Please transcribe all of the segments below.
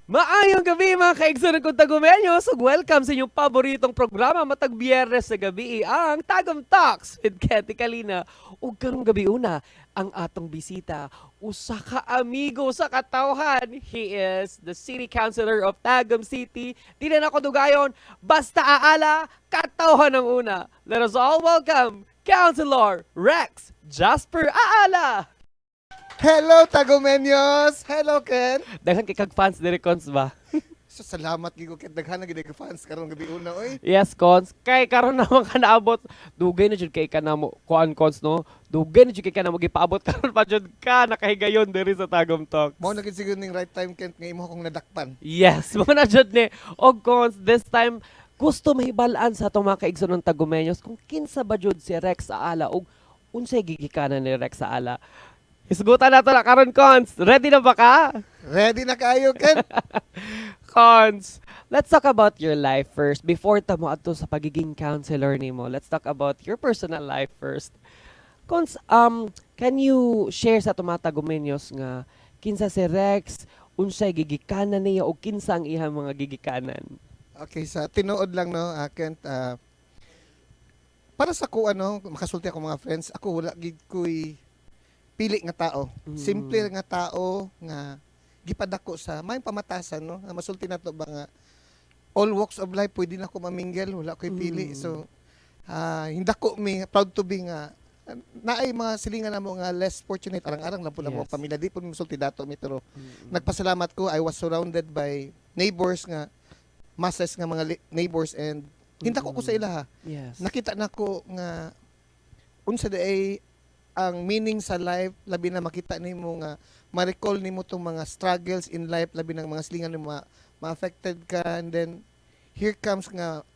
Maayong gabi, mga kaigsoon kong Tagumeño. So welcome sa inyong paboritong programa matag Biyernes sa gabi, ang Tagum Talks with Ketty Kalina. Ug karong gabi una, ang atong bisita usa ka amigo sa katawhan. He is the City Councilor of Tagum City. Di na nako dugayon, basta Aala, katawhan ang una. Let us all welcome Councilor Rex Jasper Aala. Hello, Tagumeños! Hello, Ken! Daghan kay kag fans diri, Cons, ba? So, salamat gyud ko, Ken. Daghan na gyud ka fans karong gabi una, oy. Yes, Cons. Kay karon naman ka naabot. Dugay na jud kay ka namo kuan, Cons, no. Dugay na jud kay ka namo gipaabot, karon pa jud ka nakahigayon diri sa Tagum Talks. Mao na gid siguro ning right time, Ken, nga imo akong nadakpan. Yes, mao na jud ni. Og Cons, this time gusto mahibal-an sa atong mga kaigsoon ng Tagumeños kung kinsa ba jud si Rex Aala ug unsay gigikanan ni Rex Aala. Hisgutan nato na karon, Cons. Ready na ba ka? Ready na kayo, Ken? Cons, let's talk about your life first. Before ta mo adto sa pagiging councilor nimo, let's talk about your personal life first. Cons, can you share sa atong mga Tagumeños nga kinsa si Rex, unsay gigikanan niya o kinsa ang iyang mga gigikanan? Okay, sa tinuod lang, no, Ken, para sa ko, ano, makasulti ako mga friends, ako wala gid ko'y pili nga tao. Simple nga tao nga gipadako sa may pamatasan, no. Nga masulti na to ba nga all walks of life pwede na ko ma-mingle, wala ko'y pili. So hindako mi proud to be nga naay mga silingan namo nga less fortunate, arang-arang lang po na mo pamilya, di po mi masulti dato mi, pero nagpasalamat ko I was surrounded by neighbors nga masses nga mga neighbors and hindako ko sa ilaha. Nakita nako nga unsa diay ang meaning sa life, labi na makita nimo nga ma-recall nimo tong mga struggles in life, labi ng mga silingan nimo ma-affected ka, and then here comes nga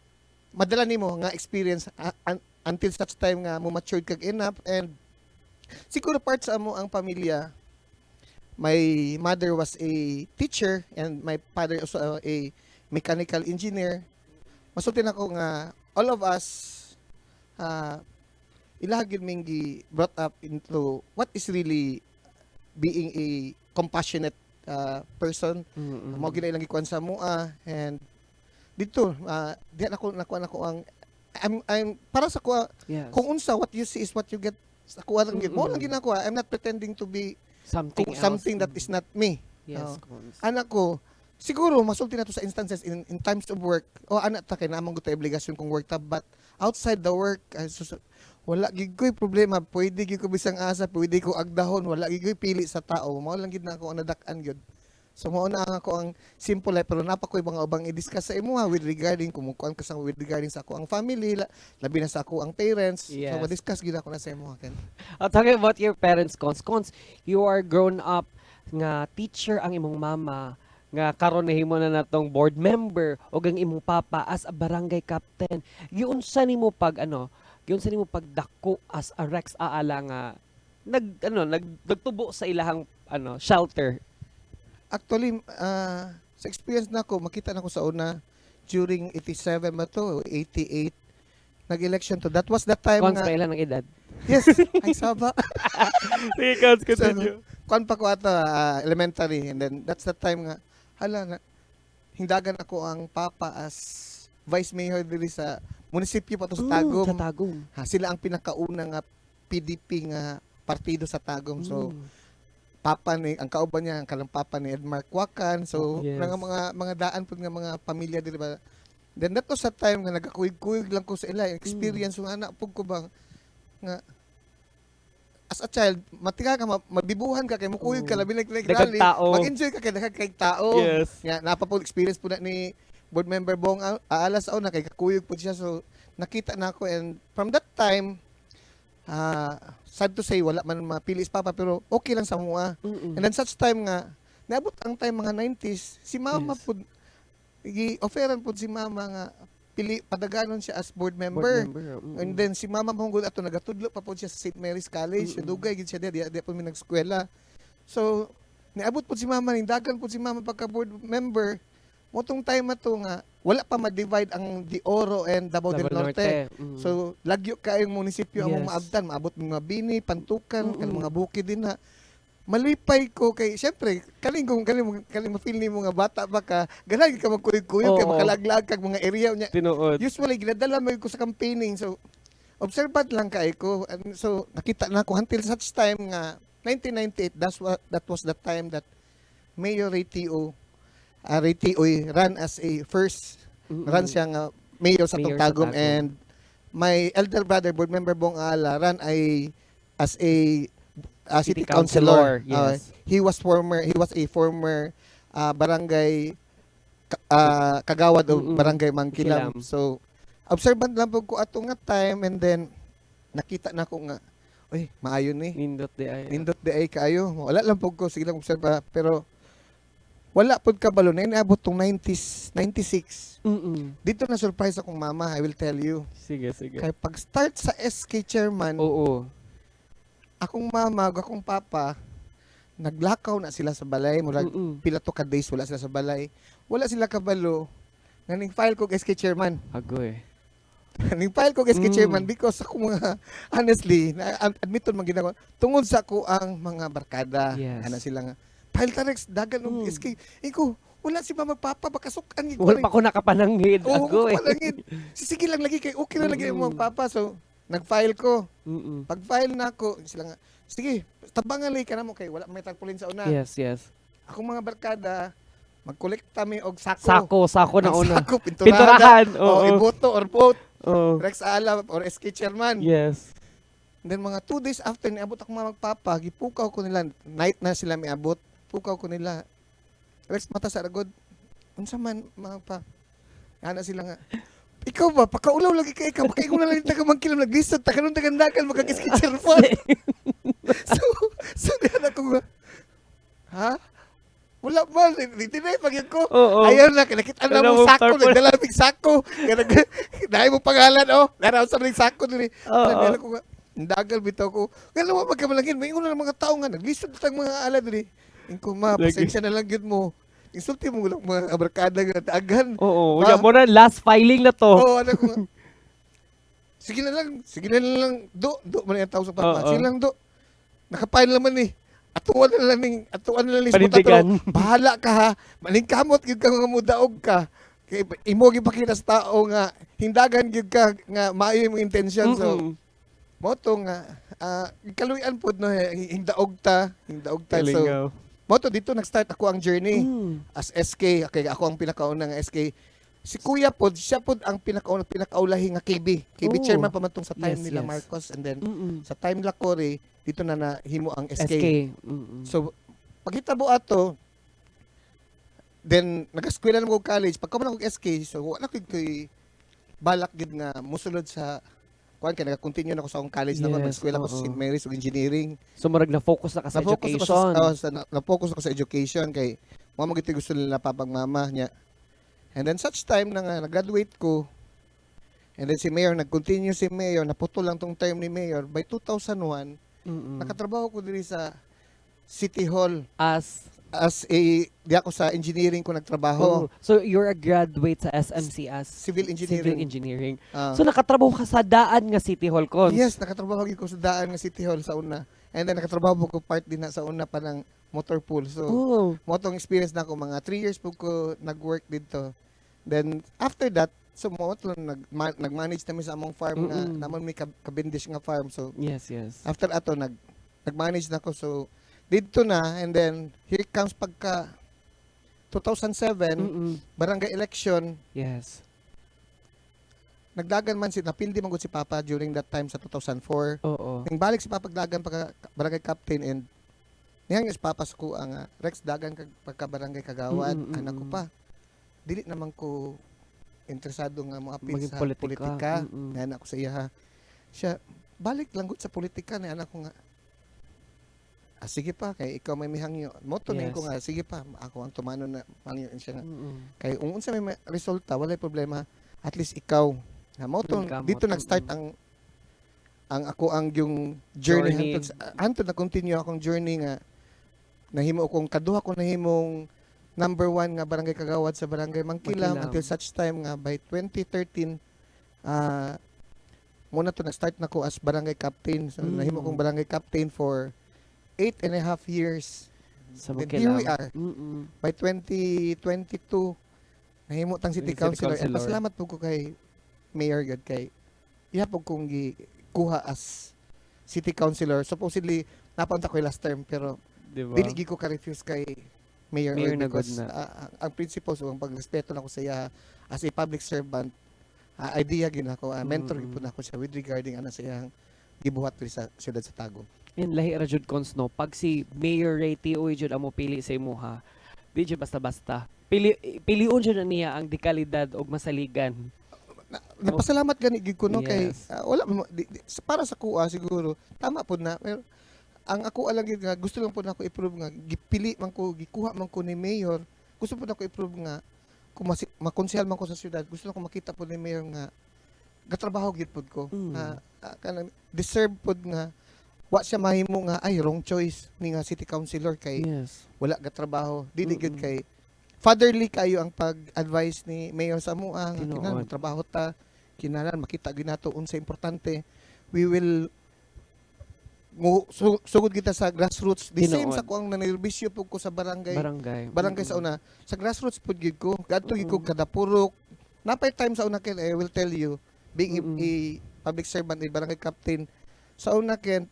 madala nimo nga experience until such time nga mo matured kag enough. And siguro part sa amo ang pamilya, my mother was a teacher and my father also a mechanical engineer. Masulti nako nga all of us, ilaha gyud ming gi brought up into what is really being a compassionate person. Mao gyud na ilang gikuan sa mua and dito diha nako nakuha nako ang I'm para sa kuha kung unsa, what you see is what you get sa kuha lang gyud mo lang ginakuha. I'm not pretending to be something kung else. Something that is not me. Oo. Cons. Anak ko siguro masulti na to sa instances in times of work o anak ta kay naamang gud obligasyon kung work ta, but outside the work ay, sus, wala gid ko'y problema. Pwede gyud ko bisang asa, pwede ko agdahon, wala gid ko'y pili sa tao. Mao lang gid na ako ang nadak-an gyud. So mao na ang ako ang simple life, pero napa ko'y mga ubang i-discuss sa imo with regarding kung mukuan ka sa with regarding sa ako ang family, labi na sa ako ang parents. So ma-discuss gyud ako na sa imo, Ken. Talking about your parents, Cons. Cons, you are grown up nga teacher ang imong mama nga karon nahimo na natong board member ug ang imong papa as a barangay captain. Giunsa nimo pag ano, giunsa nimo pagdako as a Rex Aala nga nag ano nag nagtubo sa ilahang ano shelter? Actually, sa experience nako, makita nako sa una during 87 ba to, 88, nag-election to. That was the time Cons, nga, pa ilan ang edad? Yes, ay saba. Sige, Cons, continue. Kuan pa ko ata, elementary, and then that's the time nga, hala na, hindagan ako ang papa as vice mayor diri sa munisipyo pa to sa Tagum. Sa Tagum. Ha, sila ang pinakauna nga PDP nga partido sa Tagum. So, papa ni ang kauban niya ang kanang papa ni Edmark Wakan. So mga daan pud nga mga pamilya diri ba. Then that was sa time nga nagakuyog-kuyog lang ko sa ila experience mm. Anak pud ko ba nga as a child matinga ka, mabibuhan ka kay mukuyog ka, labi na Daghang rally, tao. Mag-enjoy ka kay daghang kay tao. Nga napa po experience po na ni board member Bong Aala sa una kay kakuyog po siya. So nakita na ako and from that time, sad to say, wala man mapili si papa, pero okay lang sa mua. And then such time nga naabot ang time mga 90s, si mama pud gi-offeran pud si mama nga pili padaganon siya as board member. Board member. And then si mama mo gud ato nagatudlo pa pud siya sa St. Mary's College. Dugay gid siya diya, di, di po mi nagskwela. So niabot pud si mama, nindagan pud si mama pagka board member. Motong time ato nga wala pa ma-divide ang De Oro and Davao del Davao Norte. Norte. So lagyo kayong munisipyo among maabtan, maabot mga Bini, Pantukan, kanang mga bukid din na. Malipay ko kay syempre kaling kung kaling kaling ma-feel nimo nga bata pa ka, ganahan ka magkuyog-kuyog kay makalaglag kag mga area nya. Tinuod. Usually ginadala mo ko sa campaigning, so observant lang kay ko. And so nakita na ko until such time nga 1998, that was the time that Mayor Ray Tio, Ray Tioy ran as a first run siya nga mayor sa Mayor sa Tagum Tagum. And my elder brother, Board Member Bong Ala, ran ay as a city City councilor, councilor. He was a former barangay kagawad o barangay Mangkilam. Mangkilam. So observant lang po ko ato nga time and then nakita na ko nga, uy, maayo ni. Nindot diay. Nindot diay kaayo. Wala lang po ko, sige lang obserba, pero wala pod kabalo na inaabot tong 90s, 96. Dito na surprise akong mama, I will tell you. Sige, sige. Kay pag start sa SK chairman, akong mama ug akong papa naglakaw na sila sa balay, murag pila to ka days wala sila sa balay. Wala sila kabalo nga ning file ko SK chairman. Agoy. Ning file ko SK chairman because ako mga honestly, na, admiton man gid ako, tungod sa ako ang mga barkada. Ana sila nga, "File ta, Rex, dagan og SK." Iko, wala si mama papa, baka sukan gid ko Wala rin. pa ko nakapananghid. Oo, Agoy. kapalangin. Sige lang lagi kay okay na lagi ang mga papa. So, nag-file ko. Pag-file na ako, sila nga, "Sige, tabangan lagi ka na mo kay wala may tarpaulin sa una." Yes. Akong mga barkada, magkolekta mi og sako. Sako, sako na Ang una. sako, pinturahan. Pinturahan. Oh, iboto or vote. Rex Ala or SK chairman. And then mga 2 days after, niabot ako mga magpapa, gipukaw ko nila, night na sila miabot, pukaw ko nila, "Rex, mata sa ragod." "Unsa man, mga pa?" Ana sila nga, "Ikaw ba, pakaulaw lagi kay ikaw, baka ikaw na lang taga Mangkilam, naglisod, taga nung tagandakan, makag-SK chairman." So, diyan ako nga, "Ha? Wala ba? Hindi na pag ko." Ayaw na, nakita na Wala mo mong sako, tarpaulin. Nagdala mig sako. Kaya dahil mo pangalan, oh, naraw sa ring sako diri. Nagdala ko nga, dagal bitaw ko. Nga wa magkamalangin, may una ng mga tao nga, naglisod tang mga ala diri. Ingko ma, Lagi. Pasensya na lang gyud mo. Insulti mo lang mga abarkada nga daghan. Oo. Ah. Unya mo na last filing na to. Oo, ano ko nga. "Sige na lang, sige na lang, do, do, man ang tawag sa papa. Sige lang, do. Nakapile naman eh. Atuan na lang ning Panindigan. pero bahala ka ha. Maningkamot gyud ka nga mudaog ka. Kay imo gipakita sa tao nga hindagan gyud ka nga maayo imong intention." So, mo to nga kaluy-an pod no eh, hindaog ta, hindaog ta. So, Kalingaw. mo to dito nag-start ako ang journey as SK. Okay, ako ang pinakauna nga SK. Si Kuya pod, siya pod ang pinakauna, pinakaulahi nga KB. KB chairman pa man tong sa time nila Marcos and then sa time nila Cory, dito na nahimo ang SK. SK. So paghitabo ato, then nag-eskwela na ko college, pagka man ako SK, so wala ko koy balak gid nga musulod sa kuan kay nag-continue na ako sa akong college na mag-eskwela ko sa St. Mary's ug engineering. So murag na focus na ka sa Na-focus ako education. sa, oh, na-focus ako sa education kay mo mo gid gusto nila papag mama niya. And then such time na nga nag-graduate ko, and then si Mayor, nag-continue si Mayor, naputol lang tong term ni Mayor. By 2001, nakatrabaho ko diri sa City Hall As as a di ako sa engineering ko nagtrabaho. Oh. So you're a graduate sa SMC as Civil engineering. Civil engineering. Ah. So nakatrabaho ka sa daan nga City Hall cons. Yes, nakatrabaho gyud ko sa daan nga City Hall sa una. And then nakatrabaho ko part din na sa una pa ng motor pool. So mo tong experience na ako, mga 3 years po ko nag-work dito. Then after that, so mo to nag-manage namin sa among farm nga naman may Cavendish nga farm. So after ato nag-manage na ko, so didto na and then here comes pagka 2007 barangay election, nagdagan man si, napildi man gud si Papa during that time sa 2004. Ning balik si Papa dagan pagka barangay captain and niyang is Papa sa ko ang "Rex, dagan kag pagka barangay kagawad." Anak ko pa, "Dili naman ko interesado nga moapil Maging sa politika. politika." Nga ako sa iya ha. Siya, "Balik lang gud sa politika." Ni anak ko nga, "Ah, sige pa, kay ikaw may mihangyo." Mo to ko nga, "Sige pa, ako ang tumano na mangyo." Siya nga, "Kay kung unsa may resulta, walay problema. At least ikaw." Na mo to, Kamot, dito nag-start ang ako ang yung journey, Journey. Hantod na continue akong journey nga nahimo akong kaduha ko nahimong number one nga barangay kagawad sa Barangay Mangkilam, Mangkilam. Until such time nga by 2013 muna to nag-start na ko as barangay captain. So nahimo kong barangay captain for 8.5 years. Sa Then here we Mangkilam. Are. By 2022, nahimo tang city City councilor. And councilor. pasalamat po ko kay Mayor gud kay iya po kong gikuha as city councilor. Supposedly, napunta ko last term pero Di ba? dili gid ko ka-refuse kay Mayor, Mayor Oy na because good na. Ang principles o ang pagrespeto nako sa iya as a public servant, idea gid nako, mentor gid po nako siya with regarding ana sa iyang gibuhat diri sa siyudad sa Tagum. Yan, lahi ra jud, Cons, no. Pag si Mayor Ray Tioy jud ang mopili sa imuha, di jud basta-basta. Piliun jud na niya ang dekalidad og masaligan. Napasalamat gani gid ko no kay wala para sa kuha siguro tama pud na, pero ang ako lang gid nga gusto lang pud nako i-prove nga gipili man ko, gikuha man ko ni mayor, gusto pud nako i-prove nga kung makonsehal man ko sa syudad, gusto lang ko makita pud ni mayor nga gatrabaho gid pud ko, nga kanang deserve pud nga wa siya mahimo nga ay wrong choice ni nga city councilor kay wala gatrabaho, dili gid kay fatherly kayo ang pag-advise ni mayor sa amoa nga kinahanglan trabaho ta, kinahanglan makita gyud nato unsa importante, we will sugod kita sa grassroots, the same sa kuang nanerbisyo pud ko sa barangay, Barangay. Barangay sa una, sa grassroots pud gid ko, gadto gid ko kada purok. Napay time sa una ken, I will tell you, being a public servant, a barangay captain sa una ken,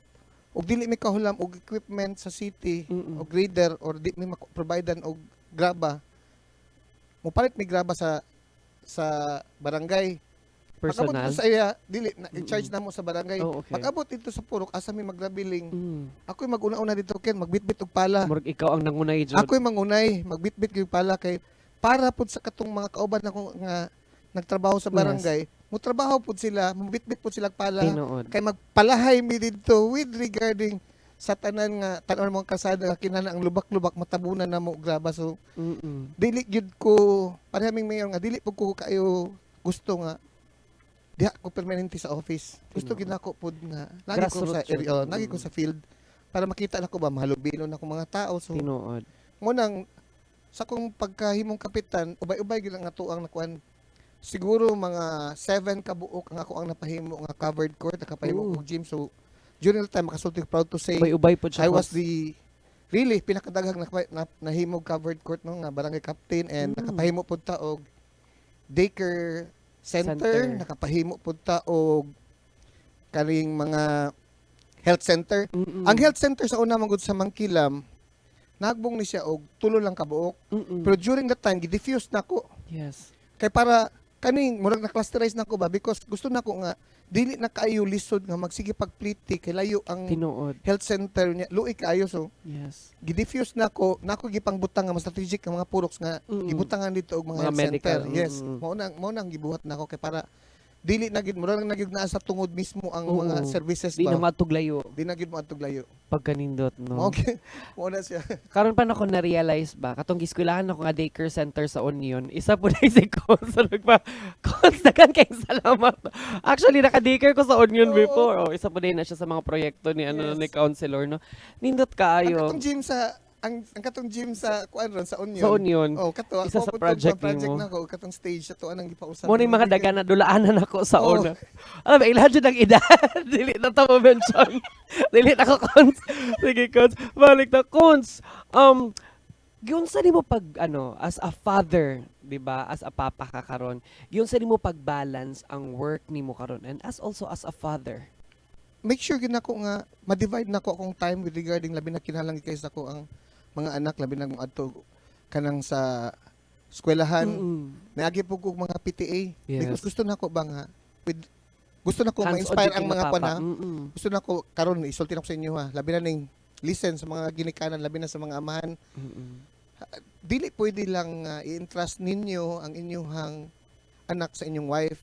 og dili mi kahulam og equipment sa city og grader or di mi providean og graba, mopalit mi graba sa barangay. Pag-abot Personal. dito sa iya, dili na, i-charge na mo sa barangay. Pag-abot dito sa purok asa mi magrabiling, ako'y maguna-una dito ken, magbitbit og pala. Murag ikaw ang nangunay jud. Ako'y mangunay, magbitbit gyud pala kay para pud sa katong mga kauban nako nga nagtrabaho sa barangay, mo trabaho pud sila, mabitbit pud sila pala kay magpalahay mi didto with regarding sa tanan nga tan-aw mga kalsada nga kinahanglan ang lubak-lubak matabunan na mo graba, so dili gyud ko pareha ming mayor nga dili pud ko kayo gusto nga diha ko permanente sa office. Gusto gyud nako pud nga lagi ko sa Grassroots yun. Area, oh, lagi ko sa field para makita nako ba mahalubilo na ko mga tao. So mo nang sa kong pagkahimong kapitan, ubay-ubay gyud ang atuang nakuan. Siguro mga 7 ka buok ang ako ang napahimo nga covered court, nakapahimo og gym. So during the time makasulti ko, proud to say Ubay-ubay po siya. I was the really pinakadaghang nahimog covered court no nga barangay captain and nakapahimo pud ta og daycare center, Center. Nakapahimo pud ta og karing mga health center. Ang health center sa una man gud sa Mangkilam, nagbong ni siya og tulo lang kabuok. Pero during that time gi-diffuse nako kay para kaning murag na clusterize nako ba because gusto nako nga dili na kaayo lisod nga magsige pagpliti kay layo ang health center niya, luoy kaayo, so gi-diffuse nako nako gipangbutang nga mas strategic nga mga puroks nga gibutangan dito og mga Mga health medical, center. Yes, mao na ang gibuhat nako kay para dili na gid murag na gyud naa sa tungod mismo ang mga services Di ba. Na matuglayo. Di na gyud mo adtog layo. Pagkanindot, no? Mao mao na siya. Karon pa nako na-realize ba, katong giskwelahan ako nga daycare center sa Union, isa po na si Cons sa nagpa Cons, daghan kay salamat. Actually, naka-daycare ko sa Union before. Oh, isa po din na siya sa mga proyekto ni ano ni counselor, no. Nindot Ang kaayo. katong gym sa ang katong gym sa kuan ron sa Union. Sa Union. Oh, kato Isa ako sa pud tong project project nimo. nako, katong stage ato anang gipausap. Mo ni mga dagan na dulaanan ako sa una. Alam ba, ilahan jud ang edad. Dili na ta mo mention. Dili na ko, Cons. Sige, Cons. Balik na, Cons. Giunsa nimo pag ano, as a father, 'di ba? As a papa ka karon, giunsa nimo pag-balance ang work nimo karon and as also as a father? Make sure gid nako nga ma-divide nako akong time with regarding labi na kinahanglan kay sa ako ang mga anak, labi na kung adto kanang sa eskwelahan. Naagi po ko mga PTA because gusto nako ba nga with gusto nako Hands-on ma-inspire jud ang nga mga papa. kuan ha. Gusto nako karon isulti nako sa inyo ha. Labi na ning listen sa mga ginikanan, labi na sa mga amahan. Dili pwede lang i-entrust ninyo ang inyong anak sa inyong wife.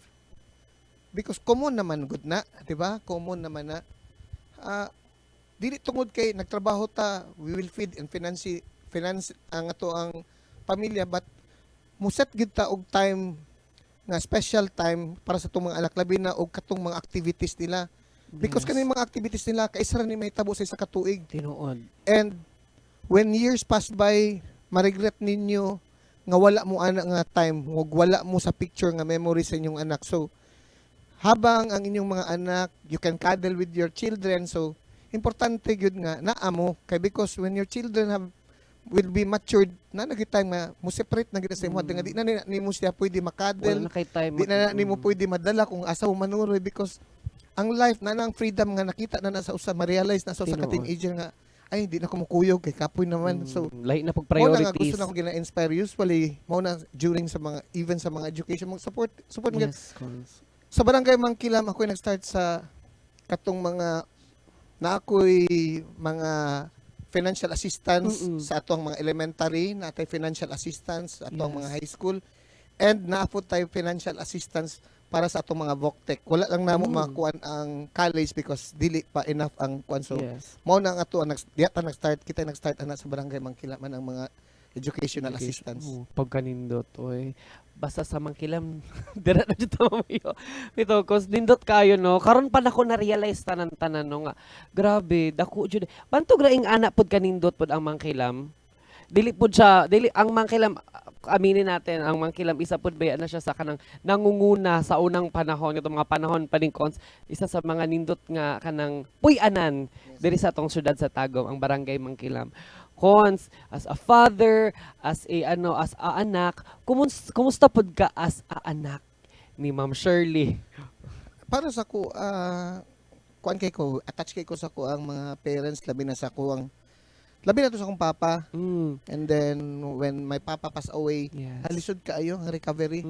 Because common naman good na, di ba? Common naman na. Dili tungod kay nagtrabaho ta, we will feed and finance finance ang ato ang pamilya, but muset gid ta og time nga special time para sa atong mga anak, labi na og katong mga activities nila because kaning mga activities nila kaisa ra ni mahitabo sa isa ka tuig. And when years pass by, ma-regret ninyo nga wala mo ana nga time, ug wala mo sa picture nga memory sa inyong anak. So habang ang inyong mga anak, you can cuddle with your children. So Importante gyud nga naa mo kay because when your children have will be matured na na time nga mo separate na gid sa imo nga di na nimo siya pwede Wala makadel, na kay time. di na nimo pwede madala kung asa mo manuroy because ang life na ang freedom nga nakita na na sa usa, ma-realize na sa usa ka teenager nga, "Ay, di na ko mukuyog kay kapoy naman." So Lahi na pag mao na nga priorities. Gusto na ko gina-inspire usually mao na during sa mga events, sa mga education mo support support mo. Yes, cons. Sa Barangay Mangkilam, ako nag-start sa katong mga na ako'y mga financial assistance sa atong mga elementary, natay financial assistance sa atong mga high school, and naapod tayo financial assistance para sa atong mga Voctech. Wala lang namo makuan ang college because dili pa enough ang kuan. So, mao na ang ato ang diya ta nag-start, kita nag-start ana sa Barangay Mangkilam ang mga educational assistance. Oh, pagkanindot, oy. Basta sa Mangkilam, dira na jud ta mamayo. Ito, cause nindot kayo, no? Karon pa nako na-realize tanan-tanan, no, nga. Grabe, dako jud. Bantog raing ana pod kanindot pod ang Mangkilam. Dili pod siya, dili ang Mangkilam, aminin natin, ang Mangkilam isa pod ba na siya sa kanang nangunguna sa unang panahon, itong mga panahon pa ning cons, isa sa mga nindot nga kanang puy-anan diri sa atong syudad sa Tagum, ang Barangay Mangkilam. Cons, as a father, as a ano, as a anak, kumusta pod ka as a anak ni Ma'am Shirley? Para sa ko, kuan kay ko, attach kay ko sa ko ang mga parents, labi na sa ko ang labi na to sa akong papa. And then when my papa passed away, halisod kaayo ang recovery.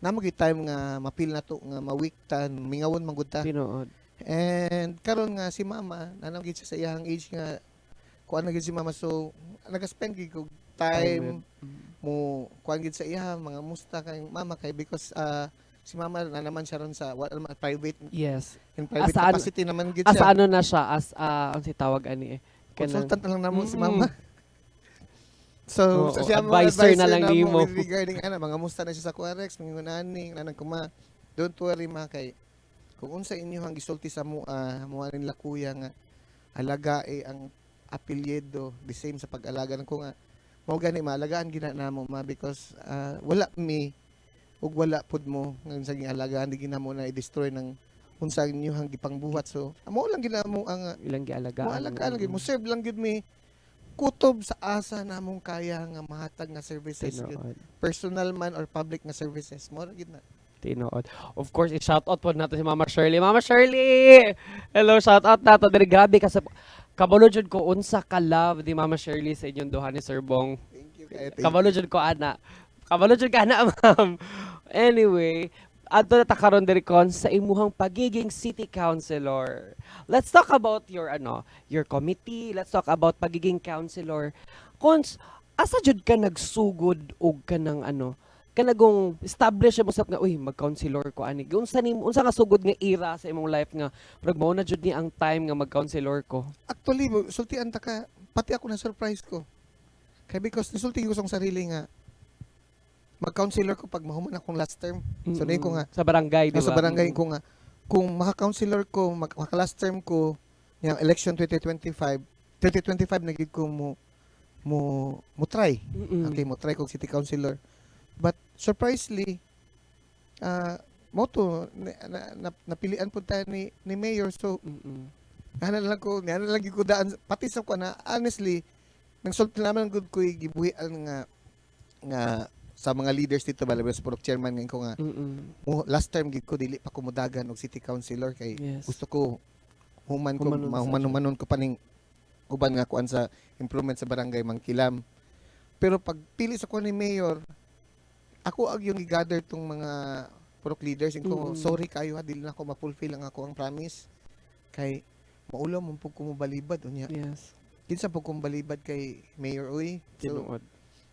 Naa man gyud time nga ma-feel na to nga ma-weak ta, mingawon man gud ta. Tinuod. And karon nga si mama, naa na gyud siya sa iyang age nga kuan na gyud si mama, so naga-spend gyud kog time mo kuan gyud sa iya, mga musta kay mama kay because si mama na naman siya ron sa wala naman private in private As capacity naman gyud As siya. ano na siya, as ang si tawag ani eh. Kanang- Consultant na lang namo si mama. So, Oo, so siya ang mga advisor na lang namo nimo. with regarding ana, mga musta na siya sa QRX, mga nani, nanang kuma, "Don't worry, ma, kay kung unsa inyo ang gisulti sa mua, mua nila kuya nga alagae ang apelyido the same sa pag-alaga ng ko nga mao gani maalagaan gina namo, ma, because wala mi ug wala pud mo nga sa alagaan di ginamo na i-destroy ng unsa inyo ang gipangbuhat." So mao lang ginamo ang Ilang gialagaan. mo alagaan lang gyud, mo serve lang gyud mi kutob sa asa namong kaya nga mahatag nga services gyud, personal man or public nga services, mo ra gyud na. Tinuod. Of course, i-shout out po natin si Mama Shirley. Mama Shirley! Hello, shout out nato diri. Grabe ka sa kabalo jud ko unsa ka love ni Mama Shirley sa inyong duha ni Sir Bong. Thank you kaayo, thank. Kabalo jud ko ana. Kabalo jud ka ana, ma'am. Anyway, adto na ta karon diri, kon, sa imuhang pagiging city councilor. Let's talk about your ano, your committee. Let's talk about pagiging councilor. Cons, asa jud ka nagsugod og kanang ano, kanagong establish mo sa nga, "Uy, mag-councilor ko ani"? Unsa ni unsa nga sugod nga era sa imong life nga murag mao na jud ni ang time nga mag-councilor ko? Actually, sultian ta ka, pati ako na surprise ko kay because nisulti ko sa akong sarili nga mag-councilor ko pag mahuman akong last term. So, ko nga Sa barangay, di ba? Sa barangay ko nga kung maka-councilor ko, maka last term ko yang election 2025, 2025 na gid ko mo try. Okay, mo try kog city councilor. But surprisingly, mo to na, napilian pud tayo ni mayor. So niana lang gyud ko daan pati sa ko na honestly nang sulti naman gud ko gibuhian nga nga sa mga leaders dito ba, labi sa purok chairman ngayon ko nga mo last term gid ko, dili pa ko mudagan og city councilor kay gusto ko human ko Humanon sa mahuman humanon ko paning uban nga kuan sa improvement sa Barangay Mangkilam. Pero pag pili sa kuan ni mayor, ako ag yung i-gather tong mga purok leaders ko, "Sorry kayo ha, dili na ako ma-fulfill ang ako ang promise kay maulaw man pud ko mo balibad unya." Kinsa pud ko balibad kay mayor, uy? So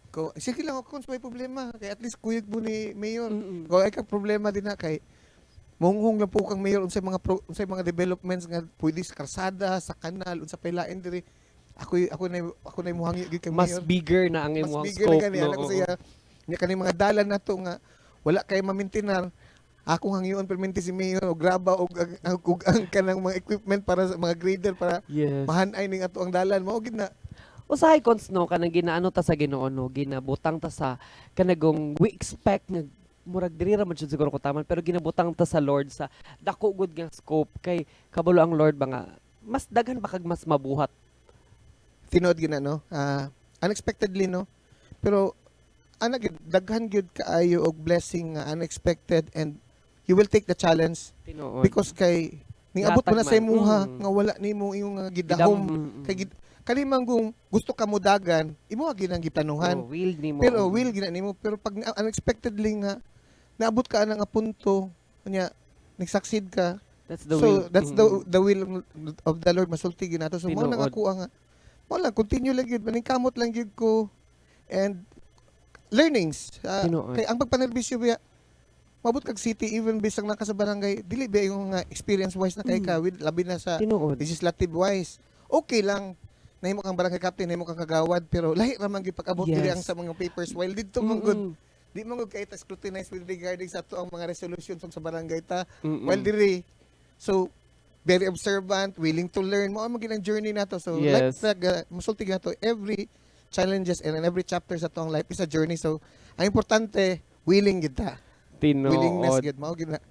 ko, "Sige lang ako, may problema kay at least kuyog mo ni mayor." Ko ay ka problema din na kay munghong lang po kang mayor unsay mga developments nga pwede sa karsada, sa kanal, unsa pay lain diri. Ako na muhangyo gyud kang Mas mayor. Bigger na ang Mas imong bigger scope, na gani no? anak ko siya. Nya kani mga dalan nato nga wala kay ma-maintainer. Akong hangyoon permente si mayor og graba og ang kanang mga equipment para sa mga grader para mahanay ning ato ang dalan, mao gid na. Usahay, cons, no, kanang ginaano ta sa Ginoo, no, ginabutang ta sa kanagong we expect nga murag diri ra man jud siguro ko taman, pero ginabutang ta sa Lord sa dako gud nga scope kay kabalo ang Lord ba nga Mas daghan ba kag mas mabuhat? Tinuod gyud na, no? Unexpectedly, no? Pero ana gyud, daghan gyud kaayo og blessing nga unexpected and you will take the challenge Tinuod. Because kay ningabot mo na sa Gihatag man. imuha nga wala nimo imong nga gidahom. Kay gid kani man kung gusto ka mo dagan, imo gyud ang giplanuhan. Oh, will nimo. Pero will gina nimo, pero pag unexpectedly nga naabot ka ana nga punto nya, nag-succeed ka. That's the So will. that's the will of the Lord, masulti gyud nato. So mao nang Tinuod. ako nga mao lang, continue lang gyud, maningkamot lang gyud ko and learnings. Tinuod. Kay ang pagpanerbisyo biya, mabot kag city, even bisag naka sa barangay, dili ba yung nga experience wise na kay ka with labi na sa Tinuod. Legislative wise. Okay lang nahimo kang barangay captain, nahimo kang kagawad, pero lahi ra man gyud pag-abot diri ang sa mga papers, while didto man gud, di man gud kay ta scrutinize with regarding sa ato ang mga resolutions sa barangay ta while diri. So very observant, willing to learn, mao man gyud ang journey nato. So like musulti nato, every challenges and in every chapter sa atong life is a journey. So ang importante, willing gyud ta. Tinuod. Willingness gyud, mao gyud na.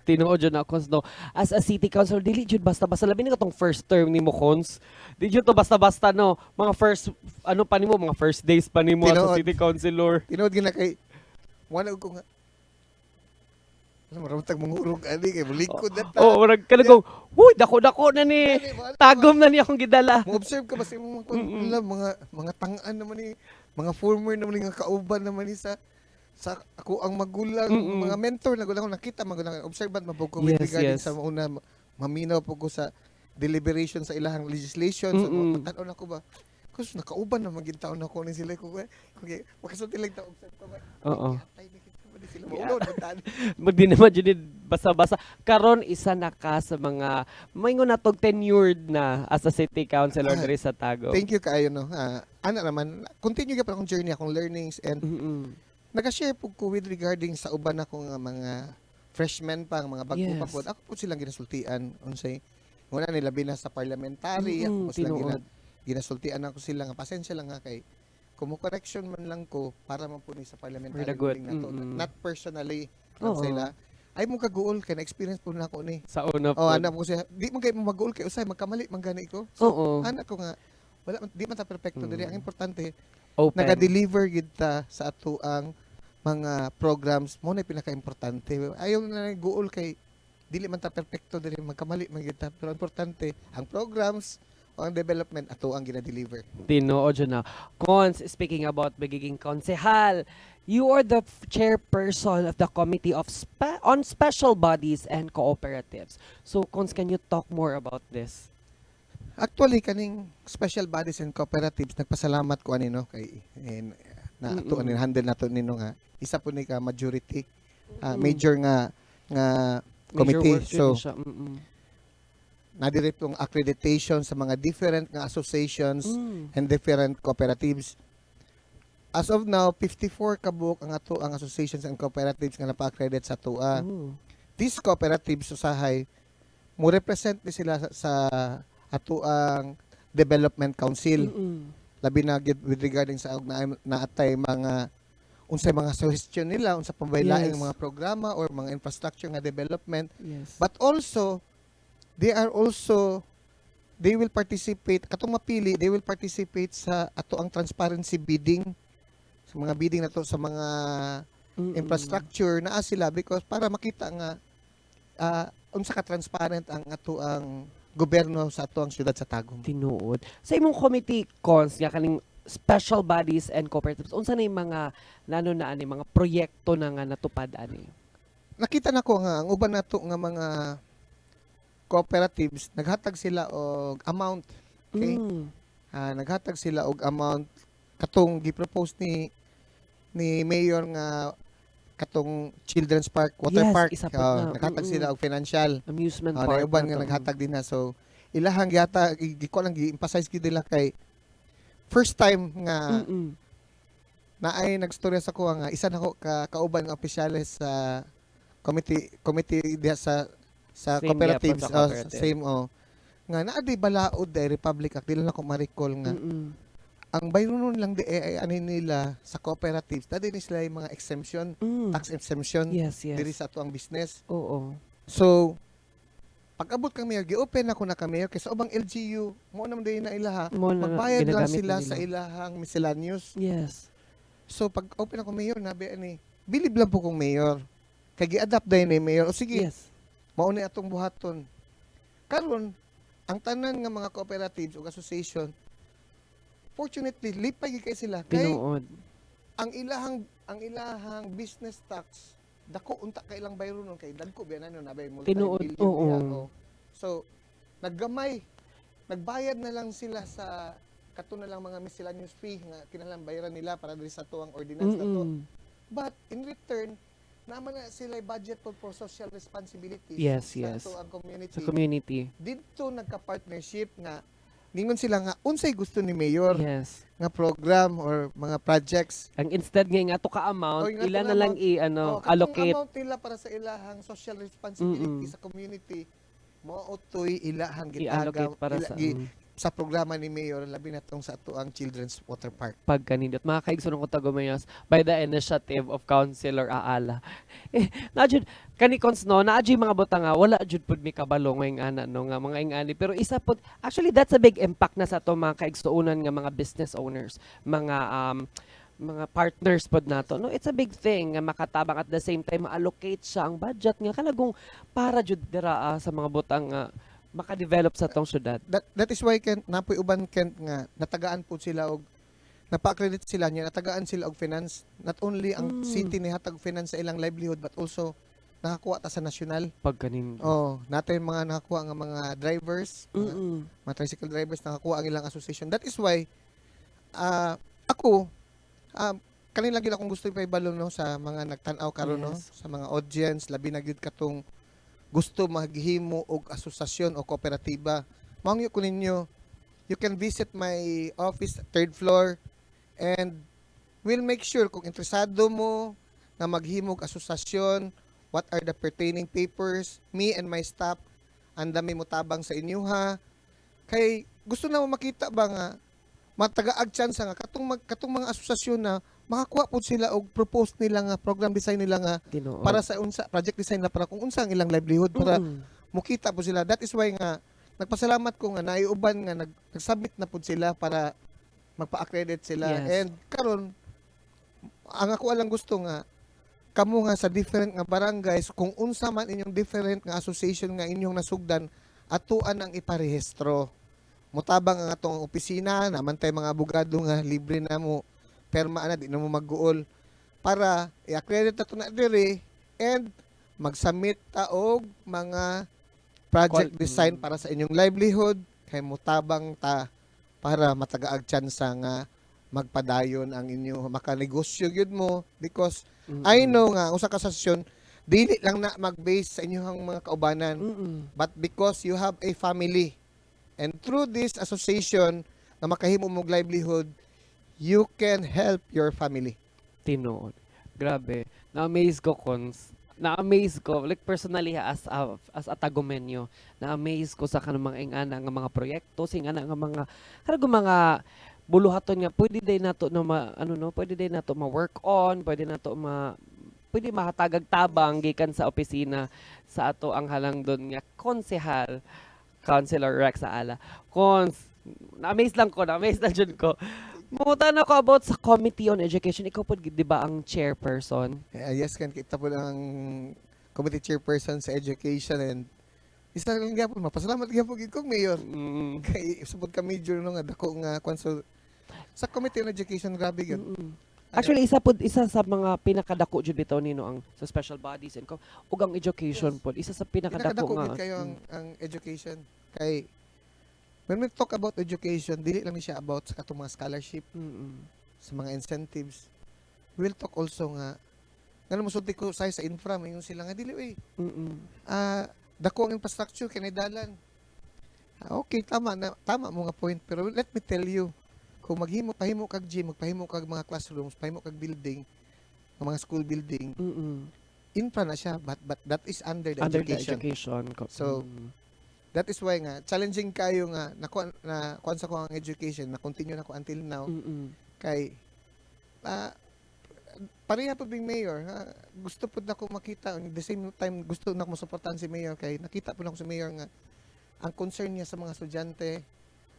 Tinuod jud na, Cons, no. As a city councilor, dili jud basta-basta, labi na katong first term nimo, Cons. Di jud to basta-basta, no. Mga first ano pa nimo, mga first days pa nimo as a Tinuod. city councilor. Tinuod gyud na, kay wala ko nga alam mo tag mangurog ani kay mulikod na ta. Oh, murag kana kung, huy, dako-dako na ni. Dali, wala. Tagom na ni akong gidala. Mo observe ka ba sa imong mga mga tang-an naman ni, mga former naman ni nga kauban naman ni sa ako ang magulang, mga mentor na gulang ko nakita, magulang observant mabog ko with regarding sa una, maminaw po ko sa deliberation sa ilahang legislation. So matan-on ako ba. Kus nakauban na maging taon ako ni sila ko okay, makasulti lang ta, observe ka ba. Giatay ni kita ba ni sila maulod man. Magdi naman jud ni basta-basta. Karon isa na ka sa mga maingon natog tenured na as a city councilor diri sa Tagum. Thank you kaayo, no. Ana naman, continue gyud pa akong journey, akong learnings, and naga-share po ko with regarding sa uban ako nga mga freshmen pa, nga mga bago pa po. Ako po silang ginasultian unsay muna nila labi na sa parliamentary, ako po silang ginasultian ako sila nga pasensya lang nga kay kumo correction man lang ko para man po ni sa parliamentary For the good. ruling nato. Not personally sila. Ay mo kaguol kay na-experience po na ako ni. Sa una Oh, po. ana po siya. Di man kay mo maguol kay usay magkamali man gani ko. So, ana ko nga wala di man ta perpekto diri. Ang importante, Open. naga-deliver gid ta sa ato ang mga programs mo na pinaka-importante. Ayaw na guol kay dili man ta perpekto diri, magkamali man gid ta, pero importante ang programs o ang development ato ang gina-deliver. Tinuod jud na. Cons, speaking about magiging konsehal, you are the chairperson of the Committee of on Special Bodies and Cooperatives. So, Cons, can you talk more about this? Actually, kaning special bodies and cooperatives, nagpasalamat ko ani, no, kay eh, na ato ani handle nato nino nga isa po ni ka majority major nga nga Major committee. Work jud So ni siya. Nadiri pong accreditation sa mga different nga associations and different cooperatives. As of now, 54 kabuok ang ato ang associations and cooperatives nga napa-accredit sa atua. These cooperatives usahay mo represent ni sila sa ato ang Development Council. Labi na gyud with regarding sa og na naatay mga unsay mga suggestion nila unsa pambaylaing mga programa or mga infrastructure nga development. But also they are also they will participate katong mapili, they will participate sa ato ang transparency bidding, sa mga bidding nato sa mga infrastructure naa sila because para makita nga unsa ka transparent ang ato ang gobyerno sa ato ang syudad sa Tagum. Tinuod. Sa imong committee, Cons, nga kaning special bodies and cooperatives, unsa na yung mga nano na ani mga proyekto na nga natupad ani? Nakita nako nga ang uban nato nga mga cooperatives, naghatag sila og amount, okay? Naghatag sila og amount katong gi-propose ni mayor nga katong children's park, water park. Isa pa na. Naghatag sila og financial. Amusement Na park uban na nga to. Naghatag din na. So ilahang yata giko lang gi-emphasize gid nila kay first time nga naay nagstorya sa kuha nga isa nako ka kauban nga opisyales sa committee committee diha sa Same cooperatives, gyapon sa cooperative. Same, oh, nga naa di balaod dai Republic Act, dili na ko ma-recall nga ang bayronon lang di ay ani nila sa cooperatives na din sila yung mga exemption, tax exemption diri sa ato ang business. So Pag-abot kang mayor, gi-open ako na ka mayor kay sa ubang LGU mo naman din na ilaha. Mo na Magbayad lang ginagamit sila na sa nila. Ilahang miscellaneous. So pag open ako mayor, nabi ani, bilib lang po kong mayor. Kay gi-adapt dayon ni mayor. O sige, mao ni atong buhaton. Karon, ang tanan nga mga cooperatives o association, fortunately, lipay gyud kay sila kay ang ilahang business tax dako unta kay ilang bayron nun kay dagko biya na nun nabay multi-billion biya, oh. So naggamay, nagbayad na lang sila sa kato na lang mga miscellaneous fee nga kinahanglan bayaran nila para diri sa tuang ordinance na to. But in return, naman na sila budget for social responsibilities sa atoang community. Sa community. Didto nagka-partnership nga ningon sila nga unsay gusto ni mayor nga program or mga projects. Ang instead nga ato ka amount, O, yung ato ila nga na lang amount, i ano, oh, katong allocate. Amount nila para sa ilahang social responsibility sa community mao toy ilahang I-allocate gitagam para sa sa programa ni mayor, labi na tong sa atoang Children's Water Park. Pagkanindot. Mga kaigsoon ko Tagumenyos, by the initiative of Councilor Aala. Eh, na jud kani, Cons, no, naa jud mga butang nga wala jud pud mi kabalo ngayong ana, no, nga mga ingani, pero isa pud, actually, that's a big impact na sa ato mga kaigsuonan nga mga business owners, mga partners pod nato, no. It's a big thing nga makatabang, at the same time ma-allocate siya ang budget nga kanagong para jud dira sa mga butang nga maka-develop sa atong syudad. That is why, Kent, napoy uban, Kent, nga natagaan po sila og napa-accredit sila niya, natagaan sila og finance. Not only ang city ni hatag finance sa ilang livelihood but also nakakuha ta sa national. Pagkanin Oh, natin mga nakakuha nga mga drivers, mga tricycle drivers, nakakuha ang ilang association. That is why ako kanila gyud akong gusto ipaibalo, no, sa mga nagtan-aw karon, no, sa mga audience, labi na gyud katong gusto maghimo og asosasyon o kooperatiba. Mangyo ko ninyo, you can visit my office, third floor, and we'll make sure kung interesado mo nga maghimog asosasyon, what are the pertaining papers, me and my staff, andami mo tabang sa inyo ha. Kay gusto na mo makita ba nga matagaag chance nga katong mga asosasyon na makakuha po sila og propose nila nga program design nila nga para sa unsa project design na para kung unsa ang ilang livelihood para mukita po sila. That is why nga nagpasalamat ko nga naiuban nga nag-submit na pud sila para magpa-accredit sila. And karon ang ako alang gusto nga kamo nga sa different nga barangays, kung unsa man inyong different nga association nga inyong nasugdan, atuan ang iparehistro. Mutabang ang atong opisina, naman tay mga abogado nga libre na mo perma na, di na mo magguol para i-accredit ato na diri and mag-submit ta og mga project design para sa inyong livelihood kay mutabang ta para matagaag tsansa nga magpadayon ang inyo, makanegosyo gyud mo, because I know nga usa ka asosasyon dili lang na mag-base sa inyong mga kaubanan but because you have a family and through this association nga makahimo mong livelihood, you can help your family. Tinuod. Grabe. Na-amaze ko, Cons. Na-amaze ko. Like personally ha, as a Tagumenyo, na-amaze ko sa kanang mga ingana nga mga proyekto, sa ingana nga mga karag mga buluhaton nga pwede day nato no ma, ano no, pwede day nato ma-work on, pwede nato ma pwede mahatagag tabang gikan sa opisina sa ato ang halangdon nga konsehal, Councilor Rex Aala. Cons, na-amaze lang ko, na-amaze na jud ko. Mutan ako about sa Committee on Education. Ikaw po, di ba, ang chairperson? Eh, yes, kan kita po ang committee chairperson sa education and isa lang gyapon mapasalamat gyapon gid kong mayor kay supod ka major no nga dako nga kwan. So sa committee on education, grabe gyud. Actually, isa po isa sa mga pinakadako jud bitaw nino ang sa special bodies and ug ang education po. Isa sa pinakadako Pinakadako nga. Gid kayo ang education kay when we talk about education, dili lang ni siya about sa katong mga scholarship, sa mga incentives. We'll talk also nga ngano mosulti ko sa infra, mayon sila nga dili oy, dako ang infrastructure kay dalan. Ah, okay, tama na, tama mo nga point, pero let me tell you, kung maghimo pahimo kag gym, magpahimo kag mga classrooms, pahimo kag building, nga mga school building, infra na siya, but that is under the Under the education. Education. So, that is why nga challenging kayo nga nakuha na kuan sa ko ang education na continue na ko until now kay Pareha po being mayor, ha? Gusto po na ko makita, at the same time gusto na ko masuportahan si mayor kay nakita po na ko si mayor nga ang concern niya sa mga estudyante,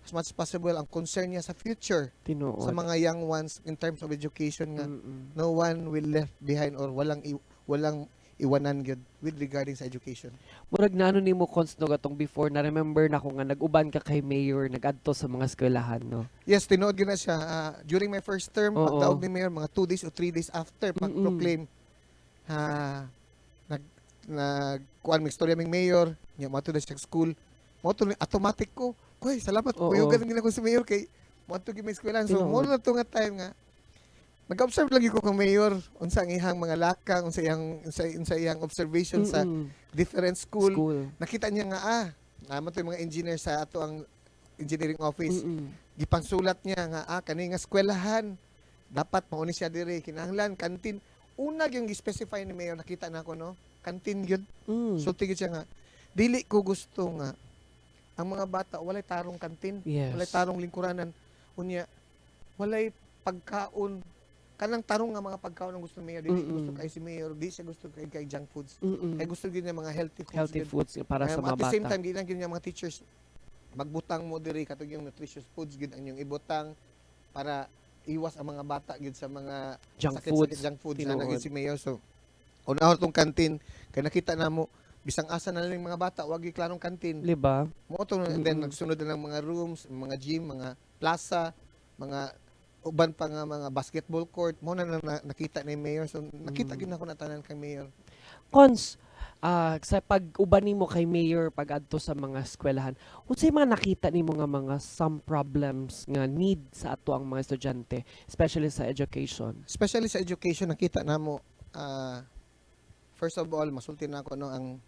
as much as possible ang concern niya sa future sa mga young ones in terms of education nga no one will left behind or walang iwanan gyud with regarding sa education. Murag naano nimo, Cons, no, katong before na remember na ko nga nag-uban ka kay mayor, nag-adto sa mga eskwelahan, no? Yes, tinuod gyud na siya. Ah, during my first term, pagdaog ni mayor, mga 2 days or 3 days after pag-proclaim, ha, nag nag kuan mig istorya ming mayor, nya mo na siya sa school. Mo to automatic ko. Koy, salamat. Kuyo ganun gina ko si mayor kay mo to gyud may eskwelahan. So mo na to nga time nga nag-observe lagi ko kang mayor unsa ang iyang mga lakang, unsa iyang observation sa different school. School. Nakita niya nga namo to yung mga engineer sa ato ang engineering office, gipangsulat niya nga kani nga eskwelahan dapat mauni siya diri, kinahanglan canteen. Una yung gi-specify ni mayor, nakita na ako, no, canteen gyud. Sulti gyud siya nga dili ko gusto nga ang mga bata walay tarong canteen, walay tarong lingkuranan, unya walay pagkaon, kanang tarong nga mga pagkaon ang gusto ni mayor. Dili gusto kay si mayor, di siya gusto kay junk foods, kay gusto gyud niya mga healthy foods Healthy gyud. Foods para sa At mga the same bata. time, gilang gyud niya mga teachers, magbutang mo diri katong yung nutritious foods gyud ang inyong ibutang para iwas ang mga bata gyud sa mga Junk sakit, foods. Sakit, junk foods na Tinuod. Gyud si mayor. So unahon tong canteen kay nakita namo bisang asa na lang yung mga bata, wag gyud klarong canteen. Di ba? Mo to, and then nagsunod na ng mga rooms, mga gym, mga plaza, mga uban pa nga mga basketball court mo na nakita ni mayor. So nakita gyud nako na tanan kang mayor. Cons, sa pag-uban nimo kay mayor pag-adto sa mga eskwelahan, unsay mga nakita nimo nga mga some problems nga need sa ato ang mga estudyante, especially sa education? Especially sa education, nakita namo, first of all, masulti na ako, no, ang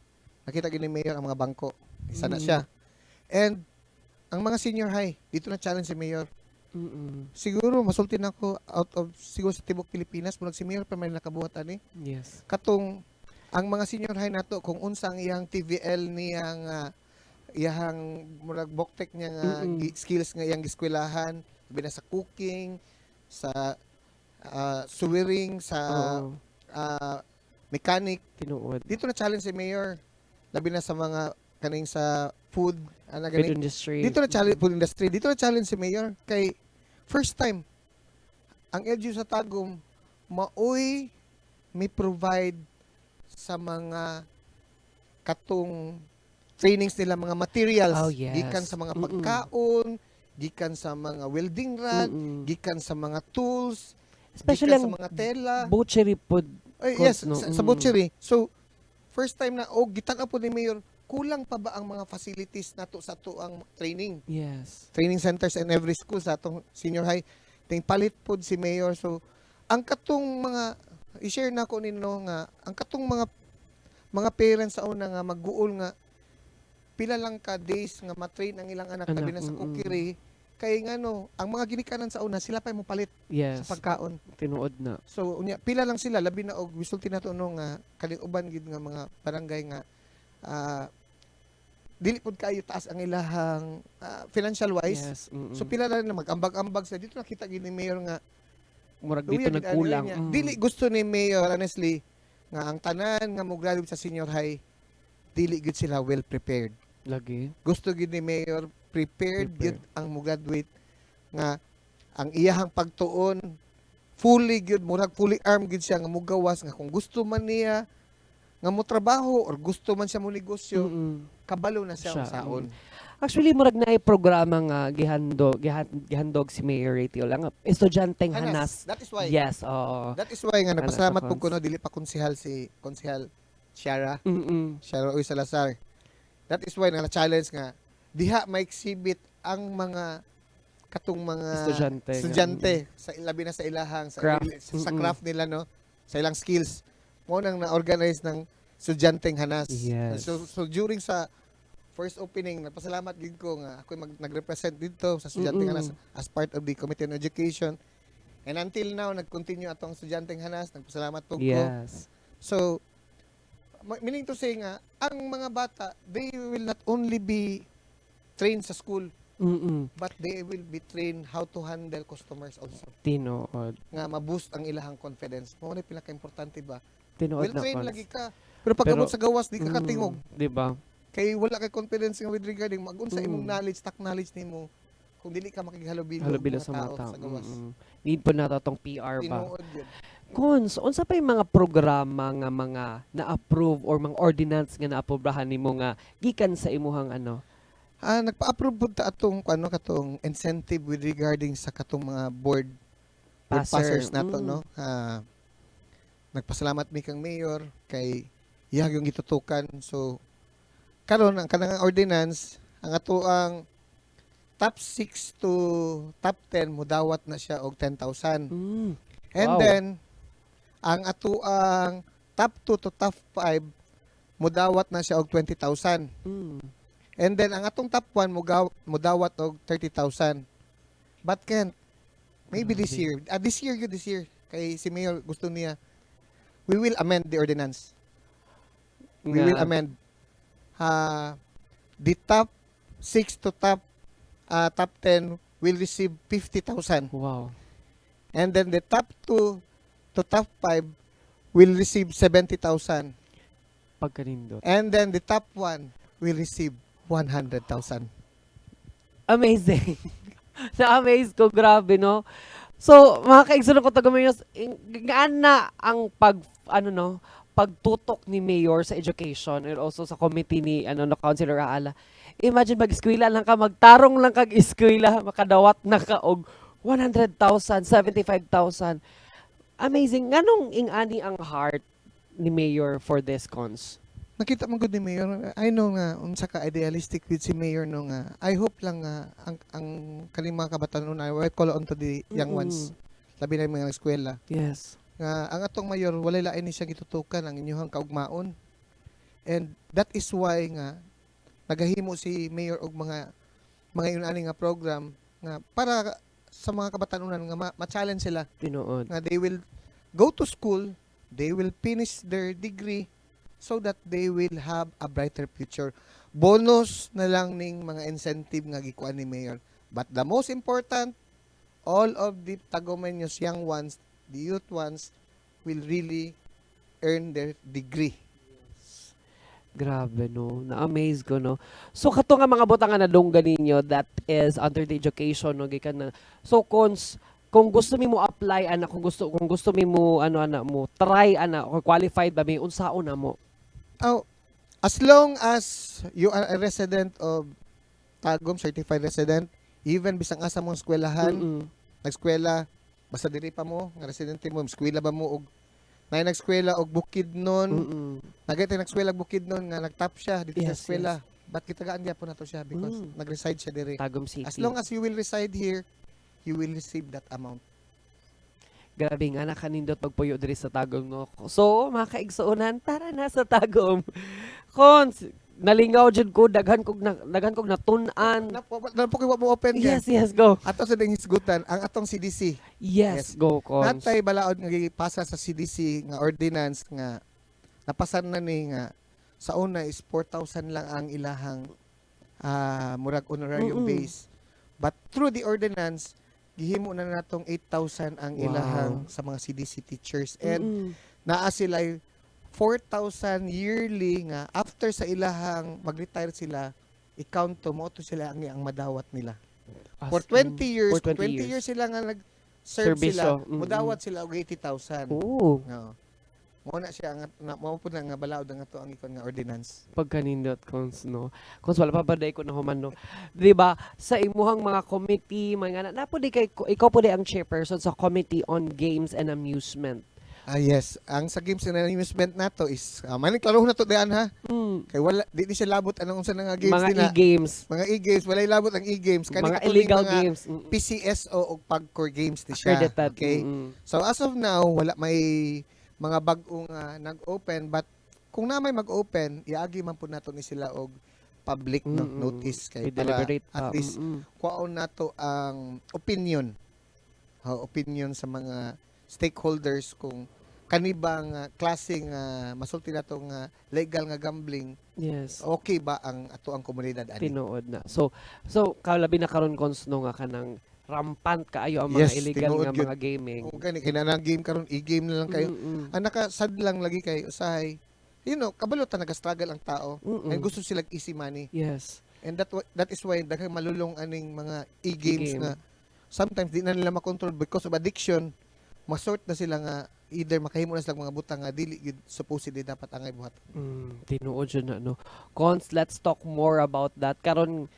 nakita gyud ni mayor ang mga bangko, isa na siya, and ang mga senior high dito na challenge si mayor. Siguro masulti na ako, out of siguro sa tibok Pilipinas, murag si mayor pa may nakabuhat ani katong ang mga senior high nato, kung unsa ang iyang TVL niyang iyang murag VocTech niya nga skills nga iyang giskwelahan, labi na sa cooking, sa sewing, sa mechanic. Tinuod. Dito na challenge si mayor, labi na sa mga kaning sa food ana Food gani. Industry. Dito na challenge, food industry, dito na challenge si mayor kay first time ang LGU sa Tagum maoy may provide sa mga katong trainings nila, mga materials, gikan sa mga pagkaon, gikan sa mga welding rod, gikan sa mga tools, Especially gikan sa ang mga tela. Butchery pod. Ay, Cons, yes, no? sa butchery. So, first time na, oh, gitan po ni Mayor, kulang pa ba ang mga facilities nato sa ato ang training? Training centers in every school sa atong senior high. Ting palit pod si Mayor. So, ang katong mga, i-share na ko nino nga, ang katong mga parents sa una nga magguol nga pila lang ka days nga matrain ang ilang anak, Anak, labi na sa cookery, kay ngano ang mga ginikanan sa una sila pa mo palit sa pagkaon. Tinuod na. So unya pila lang sila, labi na og gisulti nato, no, nga kaning uban gid nga mga barangay nga dili pud kaayo taas ang ilahang financial wise. So pila lang na mag-ambag-ambag sila. Dito nakita gid ni mayor nga Murag luya dito gid ani nagkulang. niya. Dili gusto ni mayor, honestly, nga ang tanan nga mo graduate sa senior high dili gid sila well prepared. Lagi. Gusto gid ni mayor prepared, Prepared. gid ang mo graduate nga ang iyahang pagtuon fully gyud, murag fully armed gyud siya nga mugawas nga kung gusto man niya nga mo trabaho or gusto man siya mo negosyo, kabalo na siya Siya, unsaon. Actually, murag na programa nga gihandog si Mayor Ray Tiol. Ang estudyanteng hanas. That is why Yes, oo. That is why nga Hanas nagpasalamat sa po ko, no, dili pa konsehal si Konsehal Shara Shara Uy Salazar. That is why nga na-challenge nga diha may exhibit ang mga katong mga Estudyante nga. Estudyante sa labi na sa ilahang sa Craft. sa craft nila, no, sa ilang skills, mo nang na-organize ng estudyanteng hanas. So during sa first opening, nagpasalamat gid ko nga ako nagrepresent dito sa estudyanteng hanas as part of the Committee on Education, and until now nag-continue atong estudyanteng hanas. Nagpasalamat po ko. So, meaning to say nga, ang mga bata, they will not only be trained sa school. But they will be trained how to handle customers also. Tinuod. Nga ma-boost ang ilahang confidence. Mao na pinaka-importante ba? Tinuod Well na, trained Cons. Lagi ka. Pero pag abot sa gawas, di ka katingog. Di ba? Kay wala kay confidence nga with regarding magunsa imong knowledge, stock knowledge nimo kung dili ka makighalubilo og Halubilo mga sa mga tao tao. sa gawas. Need po nato tong PR ba? Tinuod yun. Cons, unsa pa yung mga programa nga mga na-approve or mga ordinance nga na-aprobahan nimo nga gikan sa imuhang ano? Ah, nagpa-approve pud ta atong ano, katong incentive with regarding sa katong mga board Passer. Passers nato, no. Ah, nagpasalamat mi kang mayor kay iyang yung gitutukan. So karon ang kanang ordinance, ang ato ang top 6 to top 10 mudawat na siya og 10,000. And then ang ato ang top 2 to top 5 mudawat na siya og 20,000. And then ang atong top 1 mudawat og 30,000. But Kent, maybe this Grabe. Year, this year yun, this year kay si Mayor gusto niya, we will amend the ordinance. We will amend. The top 6 to top 10 will receive 50,000. And then the top 2 to top 5 will receive 70,000. Pagkanindot. And then the top 1 will receive 100,000. Amazing. Na-amaze ko, grabe, no? So, mga kaigsoon ko Tagumenyos, gaan na ang pag, ano no, pagtutok ni Mayor sa education and also sa committee ni ano no, Councilor Aala. Imagine, mag-eskwela lang ka, magtarong lang kag eskwela, makadawat na ka og 100,000, 75,000. Amazing. Nganong ing-ani ang heart ni Mayor for this, Cons? Nakita man gud ni Mayor, I know nga unsa ka idealistic with si Mayor no, nga I hope lang nga ang kaning mga kabataan, I will call on to the young ones, labi na yung mga eskwela, nga ang atong mayor walay lain ni siya gitutukan ang inyuhang kaugmaon, and that is why nga nagahimo si Mayor og mga ingon ani nga program nga para sa mga kabatanunan nga ma-challenge sila nga they will go to school, they will finish their degree so that they will have a brighter future. Bonus na lang ning mga incentive nga gikuan ni Mayor. But the most important, all of the Tagumenyos young ones, the youth ones, will really earn their degree. Grabe, no. Na-amaze ko, no. So kato nga mga butang nga nadunggan ninyo, that is under the education, no, gikan na. So Cons, kung gusto mi mo apply ana, kung gusto mi mo ano ana mo try ana or qualified ba mi, unsaon na mo? Oh, as long as you are a resident of Tagum, certified resident, even bisang asa mong eskwelahan, nagskwela, basta diri pa mo, nga residente mo, eskwela ba mo og nay nagskwela og Bukidnon, nagay nagskwela og Bukidnon nga nagtap siya dito sa eskwela. But gitagaan gyapon nato siya because nag-reside siya diri. Tagum City. As long as you will reside here, you will receive that amount. Grabe nga, nakanindot pagpuyo diri sa Tagum, no. So, mga kaigsuonan, tara na sa Tagum. Cons, nalingaw jud ko, daghan kog natun-an. Na po kayo mo open. Yes, go. Ato sa ding hisgutan ang atong CDC. Yes, Yes. go, Cons. Natay balaod nga gipasa sa CDC nga ordinance nga napasan na ni nga sa una is 4,000 lang ang ilahang murag honorarium base. But through the ordinance, gihimo na natong 8,000 ang ilahang sa mga CDC teachers and naa sila 4,000 yearly nga after sa ilahang mag-retire sila, i-count to mo to sila ang madawat nila. As For in, 20 years, for 20 20 years. Years sila nga nag-serve sila, Serbisyo. Mudawat sila og 80,000. Oo. No. Mao na siya nga na, mao pud na nga balaod ang ato ang ikon nga ordinance. Pagkanindot, Cons, no? Cons, wala pa ba day ko na human, no? Di ba, sa imuhang mga committee, mga na, po di kay, ikaw po di ang chairperson sa Committee on Games and Amusement. Ah yes, ang sa games and amusement nato is maning klaro na to dian ha. Kay wala di siya labot anong unsa na nga games Mga din na. E-games. Mga e-games, walay labot ang e-games. Kani Mga kato ning illegal mga games. PCSO og PAGCOR games ni siya. Accredited. Okay. So as of now, wala may mga bag-o nga nag-open, but kung na may mag-open, iagi man pud nato ni sila og public, no, notice kay para I-deliberate at pa. least kuwaon nato ang opinion. Ha, opinion sa mga stakeholders kung Kani bang klase nga masulti nato nga legal nga gambling, okay ba ang ato ang komunidad ani? Tinuod na. So kalabi na karon, Cons, no, nga kanang rampant kaayo ang mga illegal Tinuod nga gyud. mga gaming. Kung gani kay na game karon, i-game na lang kayo. Ang naka-sad lang lagi kay usahay kabalo ta naga-struggle ang tao and gusto sila easy money. And that is why daghang malulong aning mga e-games E-game. nga sometimes di na nila makontrol because of addiction. Masort na sila nga either makahimo na sila mga butang nga dili gyud supposedly dapat angay buhat. Tinuod jud na, no. Cons, let's talk more about that. Karon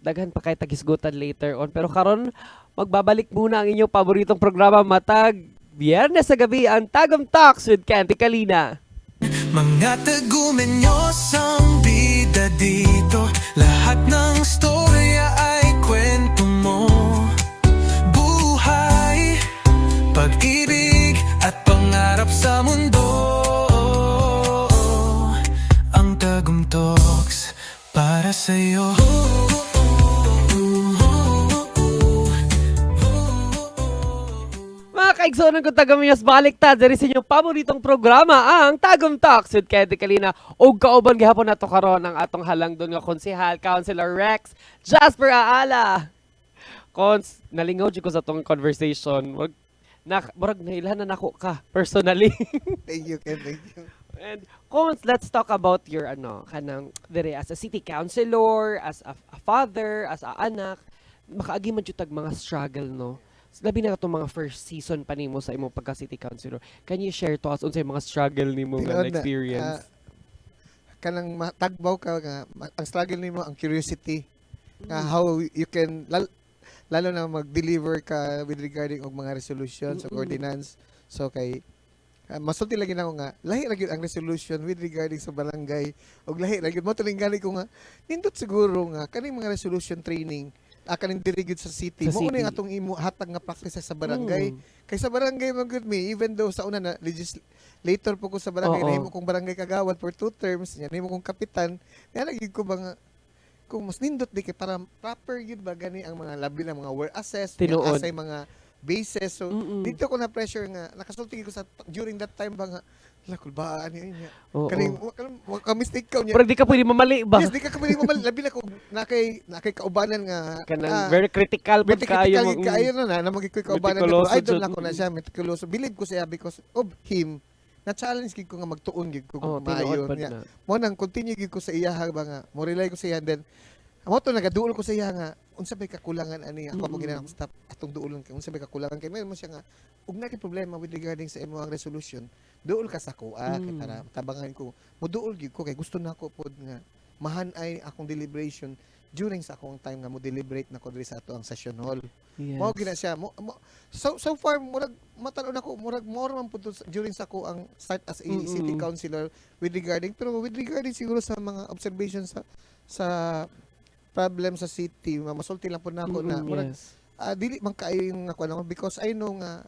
daghan pa kay tagisgutan later on. Pero karon magbabalik muna ang inyong paboritong programa matag Biyernes sa gabi, ang Tagum Talks with Candy Kalina. Mga Tagumenyos ang bida dito. Lahat ng storya ay kwento mo. Buhay, pag-ibig at pangarap sa mundo. Ang Tagum Talks para sa'yo. Mga kaigsunan kong taga-Mias, balik ta diri sa inyong paboritong programa, ang Tagum Talks with Kedi Kalina. Ug kauban gihapon nato karon ang atong halangdon nga konsehal, Councilor Rex Jasper Aala. Cons, nalingaw jud ko sa atong conversation. Wag na murag nailhan na nako ka personally. Thank you, Ken. Thank you. And Cons, let's talk about your ano kanang dire as a city councilor, as a father, as a anak, makaagi man jud tag mga struggle, no? Labi na katong mga first season pa nimo sa imong pagka city councilor. Can you share to us unsay mga struggle nimo nga Tinuod na, na-experience? Kanang matagbaw ka nga ang struggle nimo ang curiosity nga how you can lalo na mag-deliver ka with regarding og mga resolutions og ordinance. So kay masulti lagi nako nga lahi ra gyud ang resolution with regarding sa barangay og lahi ra gyud mo tuling gani ko nga nindot siguro nga kaning mga resolution training kaning diri gyud sa city Sa mo city. ni atong imo hatag nga practice sa barangay. Kay sa barangay man gud mi, even though sa una na legislator po ko sa barangay, nahimo kong barangay kagawad for two terms nya, nahimo kong kapitan nya, lagi ko ba nga kung mas nindot di kay para proper gyud ba gani ang mga labi na mga whereases asay mga bases. So dito ko na pressure nga nakasulti ko sa during that time ba nga lakul ba ani niya kaning wa ka mistake ka niya. Pero di ka pwede mamali ba? Yes, di ka pwede mamali, labi na kung nakay kaubanan nga Kanang very critical very pud kaayo critical mo. gid kaayo na na namagid ko'y kaubanan Meticuloso dito. Idol jud. na ko na siya, meticuloso. Believe ko siya because of him na challenge gid ko nga magtuon gid ko Oh, kung maayo tinuod pud niya. na. Mo nang continue gid ko sa iya ba nga mo rely ko sa iya, then amo to nagaduol ko sa iya nga unsa bay kakulangan ani ako mo ginang stop atong duolon kay unsa bay kakulangan kay mayroon mo siya nga ug na kay problema with regarding sa imong resolution, duol ka sa kuha kay para tabangan ko. Mo duol gyud ko kay gusto na ko pod nga mahanay akong deliberation during sa akong time nga mo deliberate na ko diri sa ato ang session hall. Mao gina siya mo, so far murag matan-on ako murag more man pud to during sa ako ang start as a city councilor with regarding, pero with regarding siguro sa mga observations sa problem sa city, masulti lang po na ako na murag dili man kaayo yung ako ano because I know nga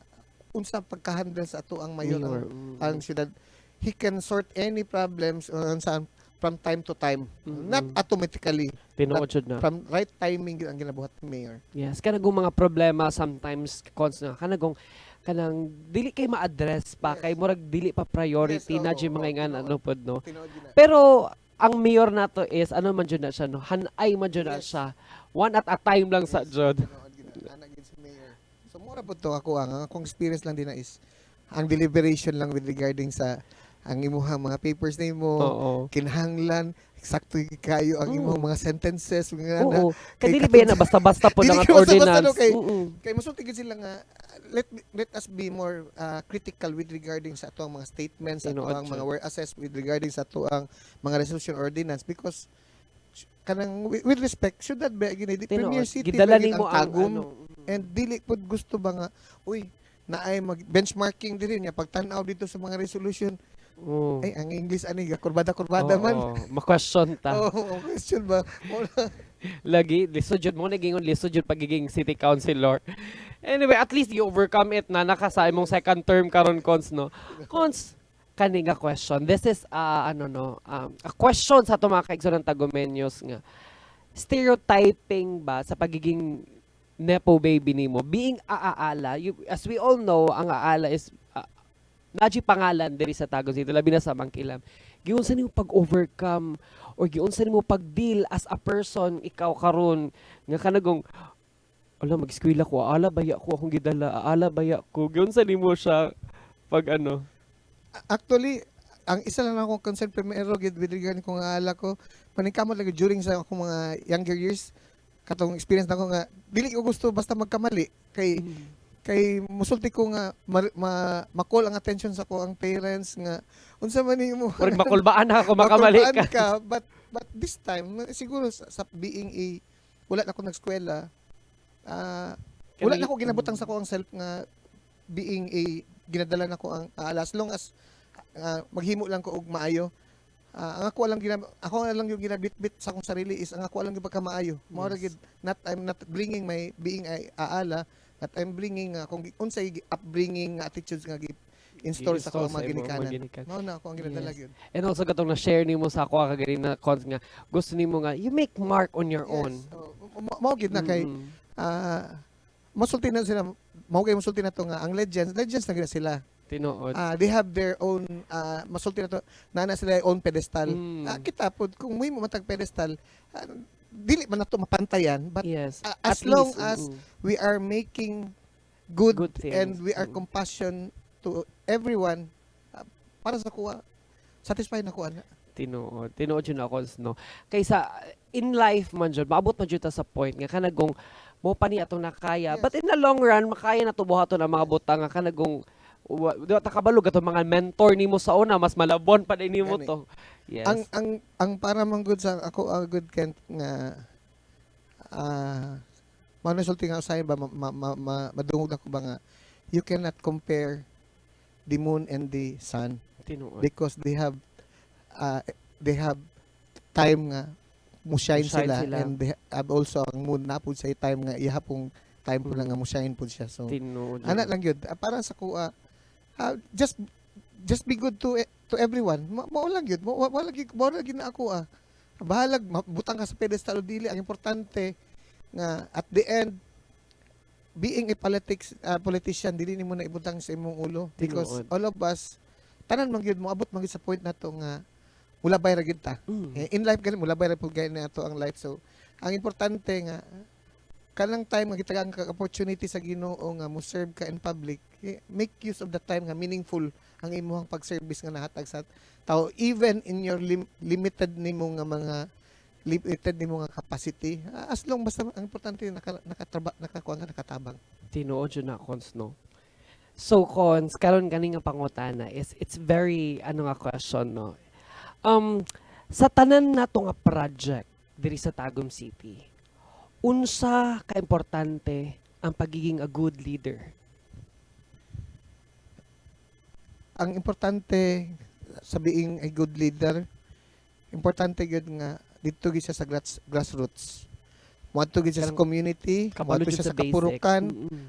unsa pagka-handle sa ato ang mayor, Mayor. Ang syudad. He can sort any problems saan from time to time, not automatically. Tinuod jud na. From right timing gyud ang ginabuhat ni mayor. Yes, kanang mga problema sometimes, Cons, na kanang kanang dili kay ma-address pa kay murag dili pa priority na jud mga ingan tinuod. ano pod, no. Tinuod gyud na. Pero ang mayor nato is ano man jud na siya, no, hanay man jud na siya. One at a time lang sa jud. Tinuod gyud na. Ana gyud si mayor. So mura pud to ako ang akong experience lang din na is ang deliberation lang with regarding sa ang imuhang mga papers nimo, kinahanglan eksakto kayo ang imong mga sentences, mga ana. Oo. Kay Kay dili ba yan na basta-basta po Dili lang at kayo basta-basta, ordinance. no, kay musulti gyud sila nga let us be more critical with regarding sa ato ang mga statements, sa ato Tinuod ang mga jud. whereases with regarding sa ato ang mga resolution ordinance because kanang with respect should that be gini di Tinuod. premier city Gidala ba gyud nimo ang ang Tagum ano. And dili pud gusto ba nga uy naay mag benchmarking diri niya pagtan-aw dito sa mga resolution, ay ang English ani ga kurbada kurbada man. Ma-question ta. Oh, question ba? Lagi, lisod jud mo nagingon, lisod jud pagiging city councilor. Anyway, at least you overcome it na naka sa imong second term karon, Cons, no. Cons, kani nga question. This is ano no, a question sa ato mga kaigsoon ng Tagumenyos nga stereotyping ba sa pagiging nepo baby nimo being Aala. You, as we all know, ang Aala is Naji pangalan diri sa Tagum City, labi na sa Mangkilam. Giunsa nimo pag-overcome or giunsa nimo pag-deal as a person, ikaw karon nga kanagong ala, mag-eskwela ko, ala baya ko akong gidala, ala baya ko? Giunsa nimo siya pag ano? Actually, ang isa lang akong concern primero gid with regard ko nga ala ko, paningkamot lagi during sa akong mga younger years, katong experience nako nga dili ko gusto basta magkamali kay kay musulti ko nga ma-call ang attention sa ko ang parents nga unsa man nimo. Murag makulbaan na ako makamali Makulbaan ka. ka. But this time siguro sa being a wala na ako nag-eskwela, wala na ako ginabutang sa ko ang self nga being a ginadala na ko ang as long as maghimo lang ko og maayo. Ang ako lang gina, ako lang yung ginabitbit sa akong sarili is ang ako lang yung pagkamaayo. Mao ra gid, not I'm not bringing my being ay aala, but I'm bringing kung unsay upbringing nga attitudes nga gi install sa akong Gi-install mga sa imong ginikanan. Mga ginikanan. Mao na ako ang ginadala gyud. And also katong na-share nimo sa ako kagani na cons nga gusto nimo nga you make mark on your own. Yes. Oh, mao gid na kay masulti na sila, mao kay masulti na to nga ang legends, legends na gid na sila. Tinuod. They have their own, masulti na to na sila own pedestal. Kita pod kung may matag pedestal, dili man nato mapantayan, but as At long least, as we are making good, good things. And we are compassion to everyone, para sa kuha satisfied na ko ana. Tinuod. Tinuod yun ako, no. Kaysa in life man jud, maabot man jud ta sa point nga kanagong mo pa ni atong nakaya. But in the long run, makaya na to buhaton ang mga butang nga kanagong di ba ta kabalo atong mga mentor nimo sa una, mas malabon pa din nimo Gani. To. Yes. Ang para man good sa ako ang good Kent nga mao na sulti nga usahay ba madungog ako ba nga you cannot compare the moon and the sun because they have time nga mo shine Mo-shine sila, sila. And they have also ang moon na pud sa time nga iha pong time po lang nga mo shine pud siya, so ana lang yun. Para sa kuha, just be good to everyone. Mao lang yun. Mao lang yun na ako ah. Bahalag butang ka sa pedestal o dili, ang importante nga at the end, being a politics politician, dili nimo na ibutang sa imong ulo because all of us, tanan man gyud moabot man gyud sa point nato nga mulabay ra gyud ta. Eh, in life gani mulabay ra pud gani nato ang life, so ang importante nga kanang time nga gitagaan ka opportunity sa Ginoo nga mo serve ka in public, eh, make use of the time nga meaningful ang imong pag-service nga nahatag sa tao even in your limited nimo nga mga limited nimo nga capacity. Ah, as long basta ang importante nakatraba, nakakuha ka, nakatabang. Tinuod jud na, Cons, no. So Cons, karon kani nga pangutana is it's very ano nga question, no. Sa tanan nato nga project diri sa Tagum City, unsa ka importante ang pagiging a good leader? Ang importante sa being a good leader, importante gyud nga dito gyud siya sa grassroots. Moadto gyud siya sa community, Kabalo moadto jud siya sa basic. kapurukan,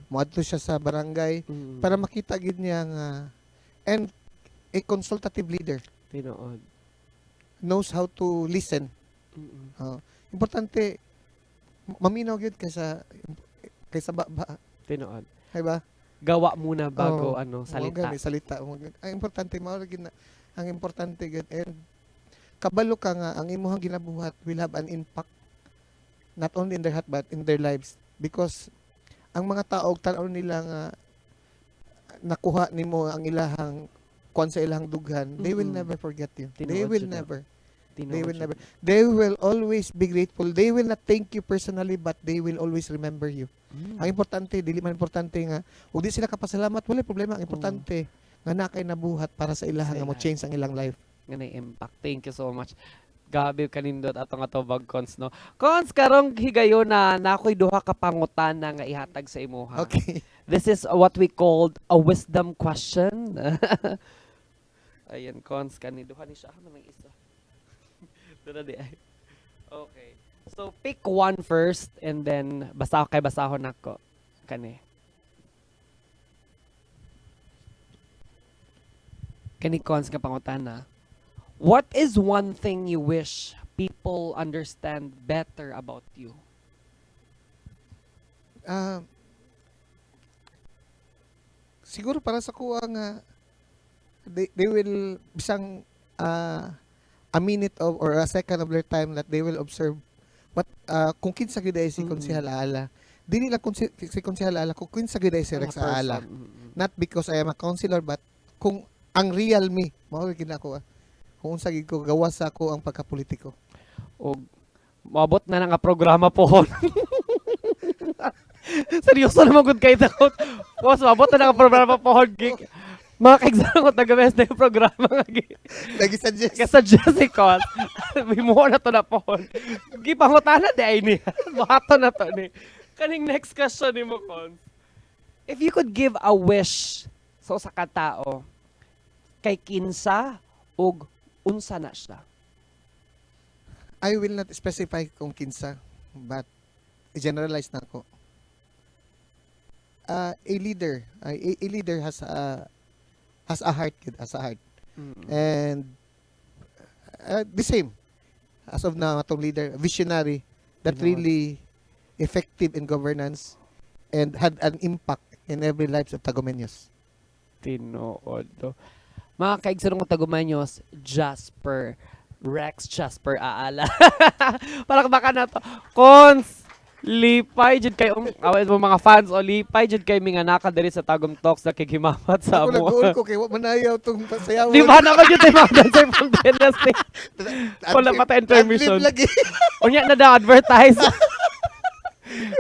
moadto siya sa barangay para makita gyud niya nga and a consultative leader knows how to listen. Oh, importante maminaw gyud kaysa ba, ay ba? Gawa muna bago Oo. ano, Mao salita. gani, salita. Mao gani. Ang importante mao gyud na ang importante gyud and kabalo ka nga ang imuhang ginabuhat will have an impact not only in their heart but in their lives because ang mga tao tan-aw nila nga nakuha nimo ang ilahang kuan sa ilahang dughan, they will never forget you. They will Tinuod jud na. never. Tinuod They will jud. Never. They will always be grateful. They will not thank you personally, but they will always remember you. Ang importante, dili man importante nga ug di sila kapasalamat, wala problema. Ang importante nga na kay nabuhat para sa ilaha Sa nga mo ilaha. Change ang ilang life. Nga na impact. Thank you so much. Gabi kanindot atong atubag, Cons, no. Cons, karong higayon na nakoy duha ka pangutana nga ihatag sa imuha. Okay. This is what we called a wisdom question. Ayan, Cons, kani duha ni siya. Ah, man ang isa. Tara di ay. Okay. So pick one first and then basta kay basahon nako. Kani. Kani, Cons, nga pangutana. What is one thing you wish people understand better about you? Ah, siguro para sa kuha nga They will bisang a minute of or a second of their time that they will observe what kung kinsa gyud ay si Konsehal Aala. Dili lang kung si Konsehal Aala, kung kinsa gyud ay si Rex Mga person. Aala. Not because I am a councilor, but kung ang real me, mao gyud ako. Kung unsa gyud ko gawas sa ako ang pagkapolitiko. Og moabot na nga programa pohon. Seryoso naman gud kay takot. Boss, moabot na nga programa pohon gig. Mga kaigsoon ko taga na yung programa nga gi. Lagi suggest. Kaya Jessica, himuo na to na pohon. Gipangutana di ay niya. Buhaton na to ni. Kaning next question nimo, Cons. If you could give a wish sa usa ka tao, kay kinsa ug unsa na siya? I will not specify kung kinsa, but generalize na ako. A leader has a heart, kid, has a heart. And the same as of now atong leader, visionary that Tinuod. Really effective in governance and had an impact in every lives of Tagumenyos. Tinuod to. Mga kaigsoon ko Tagumenyos, Jasper Rex Jasper Aala. Palakpakan na to. Cons, lipay jud kay away mo mga fans o lipay jud kay mi nga naka diri sa Tagum Talks, nakighimamat sa Ako amo. nag-uol ko kay wa manayaw tong pasayawan. Di ba naman jud mga dancer from Dynasty? Wala pa ta intermission. Adlib lagi. Unya na daw advertise.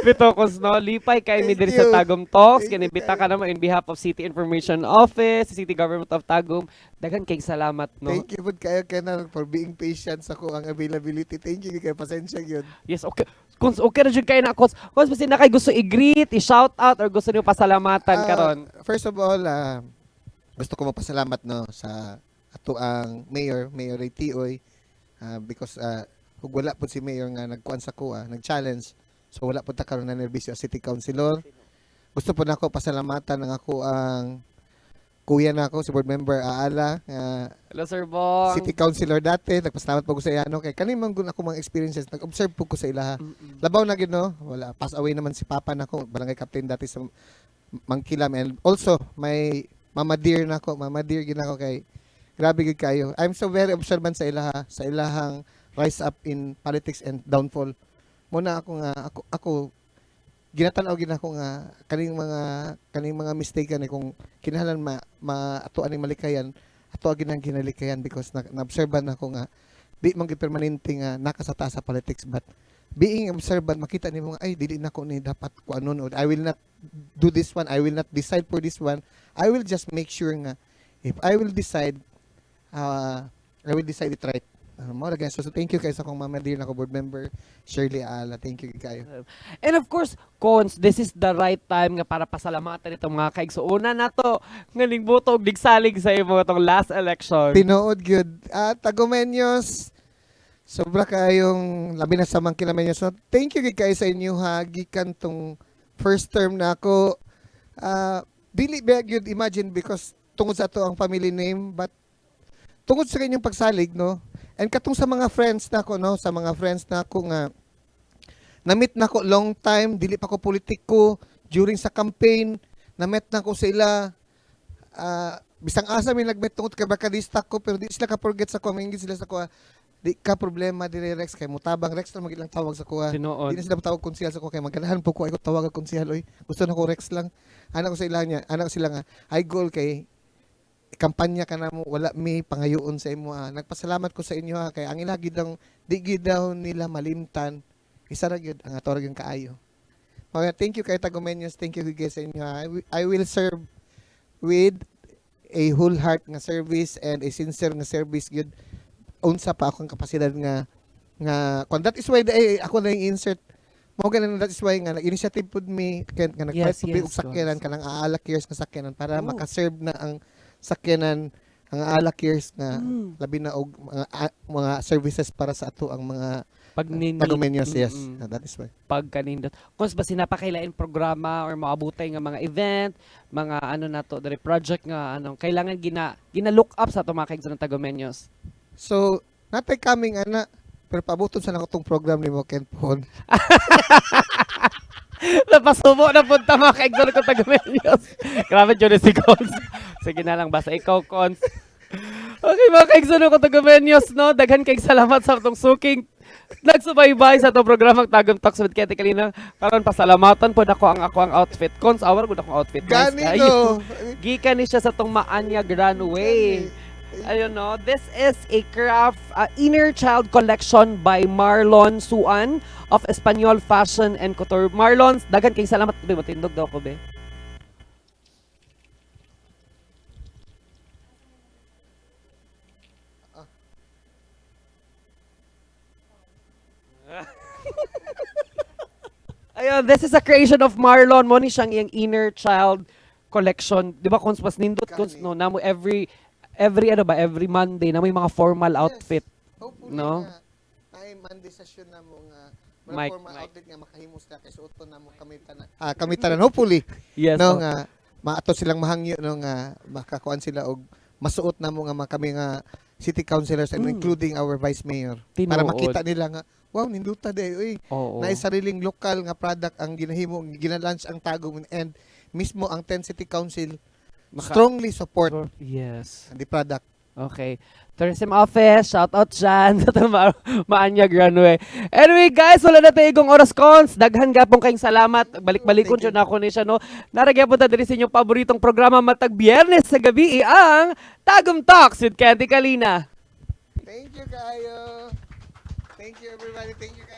Bito kos no, lipay kay mi Thank diri sa you. Tagum Talks. Thank you Kinimbita ka kayo. naman in behalf of City Information Office, City Government of Tagum. Daghan kay salamat, no. Thank you pud kayo Kenal for being patient sa ko ang availability. Thank you kay pasensya gyud. Yes, okay. Kung okay ra jud kay na Cons. Cons, basin na kay gusto i-greet, i-shout out or gusto niyo pasalamatan karon. First of all, gusto ko magpasalamat, no, sa ato ang mayor, Mayor Ray Tioy, because kung wala po si mayor nga nagkuan sa kuha, nag-challenge, so wala po ta karon na nerbisyo as city councilor. Gusto po nako pasalamatan ang ako ang kuya nako si board member Aala nga Hello, Sir Bong. city councilor dati. Nagpasalamat po ko sa iya, no, kay kani man gud ako mga experiences, nag-observe po ko sa ilaha. Labaw na gid, no, wala pass away naman si papa nako, barangay captain dati sa Mangkilam, and also my mama dear nako, mama dear gid nako kay grabe gid kayo. I'm so very observant sa ilaha, sa ilahang rise up in politics and downfall. Mo na ako nga ako ginatan-aw gid ako nga kaning mga mistake kani kung kinahanglan ma, ma ato aning malikayan, ato ginang ginalikayan because na, na-obserban ako nga di man gyud permanente nga naka sa taas sa politics, but being observant makita nimo nga ay dili na ko ni dapat kuanon or I will not do this one, I will not decide for this one. I will just make sure nga if I will decide, I will decide it right. Mao ra guys. So thank you kay sa akong mama dear nako, board member Shirley Ala. Thank you kayo. And of course, Cons, this is the right time nga para pasalamatan itong mga kaigsuonan nato nga ningbuto og nigsalig sa imo itong last election. Tinuod gyud. At Tagumenyos, sobra kayong labi na sa Mangkilamenyos. So, thank you gyud kayo sa inyo ha gikan tong first term na ako. Dili ba gyud imagine because tungod sa ato ang family name, but tungod sa inyong pagsalig, no, and katong sa mga friends na ako, no, sa mga friends na ako nga na-meet na ko long time, dili pa ko politiko, during sa campaign na-meet na ko sila. Bisang asa mi nag-meet tungod kay barkadista ko, pero di sila ka forget sa ko. Mingin sila sa ko, "Di ka problema dire Rex kay mutabang Rex lang magilang tawag sa kuha." Tinuod. Di na sila tawag konsehal sa ko kay maganahan po ko ay ko tawag og konsehal oy. Gusto na ko Rex lang. Anak ko sa ila niya, anak ko sila nga ay goal kay kampanya ka na mo, wala mi pangayoon sa imo ah. Nagpasalamat ko sa inyo ha kay ang ila gid ang di gid daw nila malimtan. Isa ra gyud ang ato ra gyud kaayo. Okay, thank you kay Tagumenyos. Thank you guys sa inyo ha. I will serve with a whole heart nga service and a sincere nga service gyud unsa pa akong kapasidad nga kung that is why eh, ako na yung insert mo ganun, that is why nga nag-initiative pud mi Kent nga nag-fight pud mi og sakyanan kanang Aala Cares nga sakyanan para maka-serve na ang sakyanan ang Aala Cares nga labi na og mga services para sa ato ang mga Pag nini Tagumenyos, yes. That is why. Pagkanindot. Kung ba sinapakailain programa or maabutay nga mga event, mga ano na to, diri project nga ano, kailangan gina look up sa ato mga kaigsoon ng Tagumenyos. So natay coming ana, pero pabuton sa nako tong program nimo Kent Pon. Napasubo na punta, mga kaigsoon ko Tagumenyos. Grabe jud si Cons. Sige na lang, basta ikaw, Cons. Okay, mga kaigsoon ko Tagumenyos, no? Daghan kay salamat sa atong suking nagsubaybay sa atong programang Tagum Talks with Ketty Kalina. Karon pasalamatan pod ako ang ako ang outfit. Cons, awar gud akong outfit. Nice Gani kayo. no. Gikan ni siya sa atong Maanyag Runway. Ayun, no, this is a craft inner child collection by Marlon Suan of Espanol Fashion and Couture. Marlon, daghan kay salamat. Be, matindog daw ko, be. Ayun, this is a creation of Marlon. Mo ni siyang iyang inner child collection. Di ba, Cons, mas nindot, Cons, Gani. No? Namo every ano ba, every Monday, namo yung mga formal outfit. Hopefully No? nga ay Monday session na mo nga mga Mike, formal Mike. outfit nga makahimo sila kay suoton na mo kami tanan. Ah, kami tanan hopefully. Yes. No Oh. nga maato silang mahangyo, no, nga makakuan sila og masuot na mo nga mga kami nga city councilors and including our vice mayor para Tinuod. makita nila nga, "Wow, ninduta day uy." Oo. Naay sariling lokal nga product ang ginahimo, gina-launch ang Tagum and mismo ang 10 city council strongly support the product. Okay. Tourism office, shout out dyan sa itong Maanyag Runway. Anyway guys, wala na tayo igong oras, Cons. Daghan gapong kayong salamat. Balik-balikon Thank siya na ako ni siya, no? Naragyan po ta diri sa inyong paboritong programa matag Biyernes sa gabi, ang Tagum Talks with Candy Kalina. Thank you kayo. Thank you, everybody. Thank you kayo.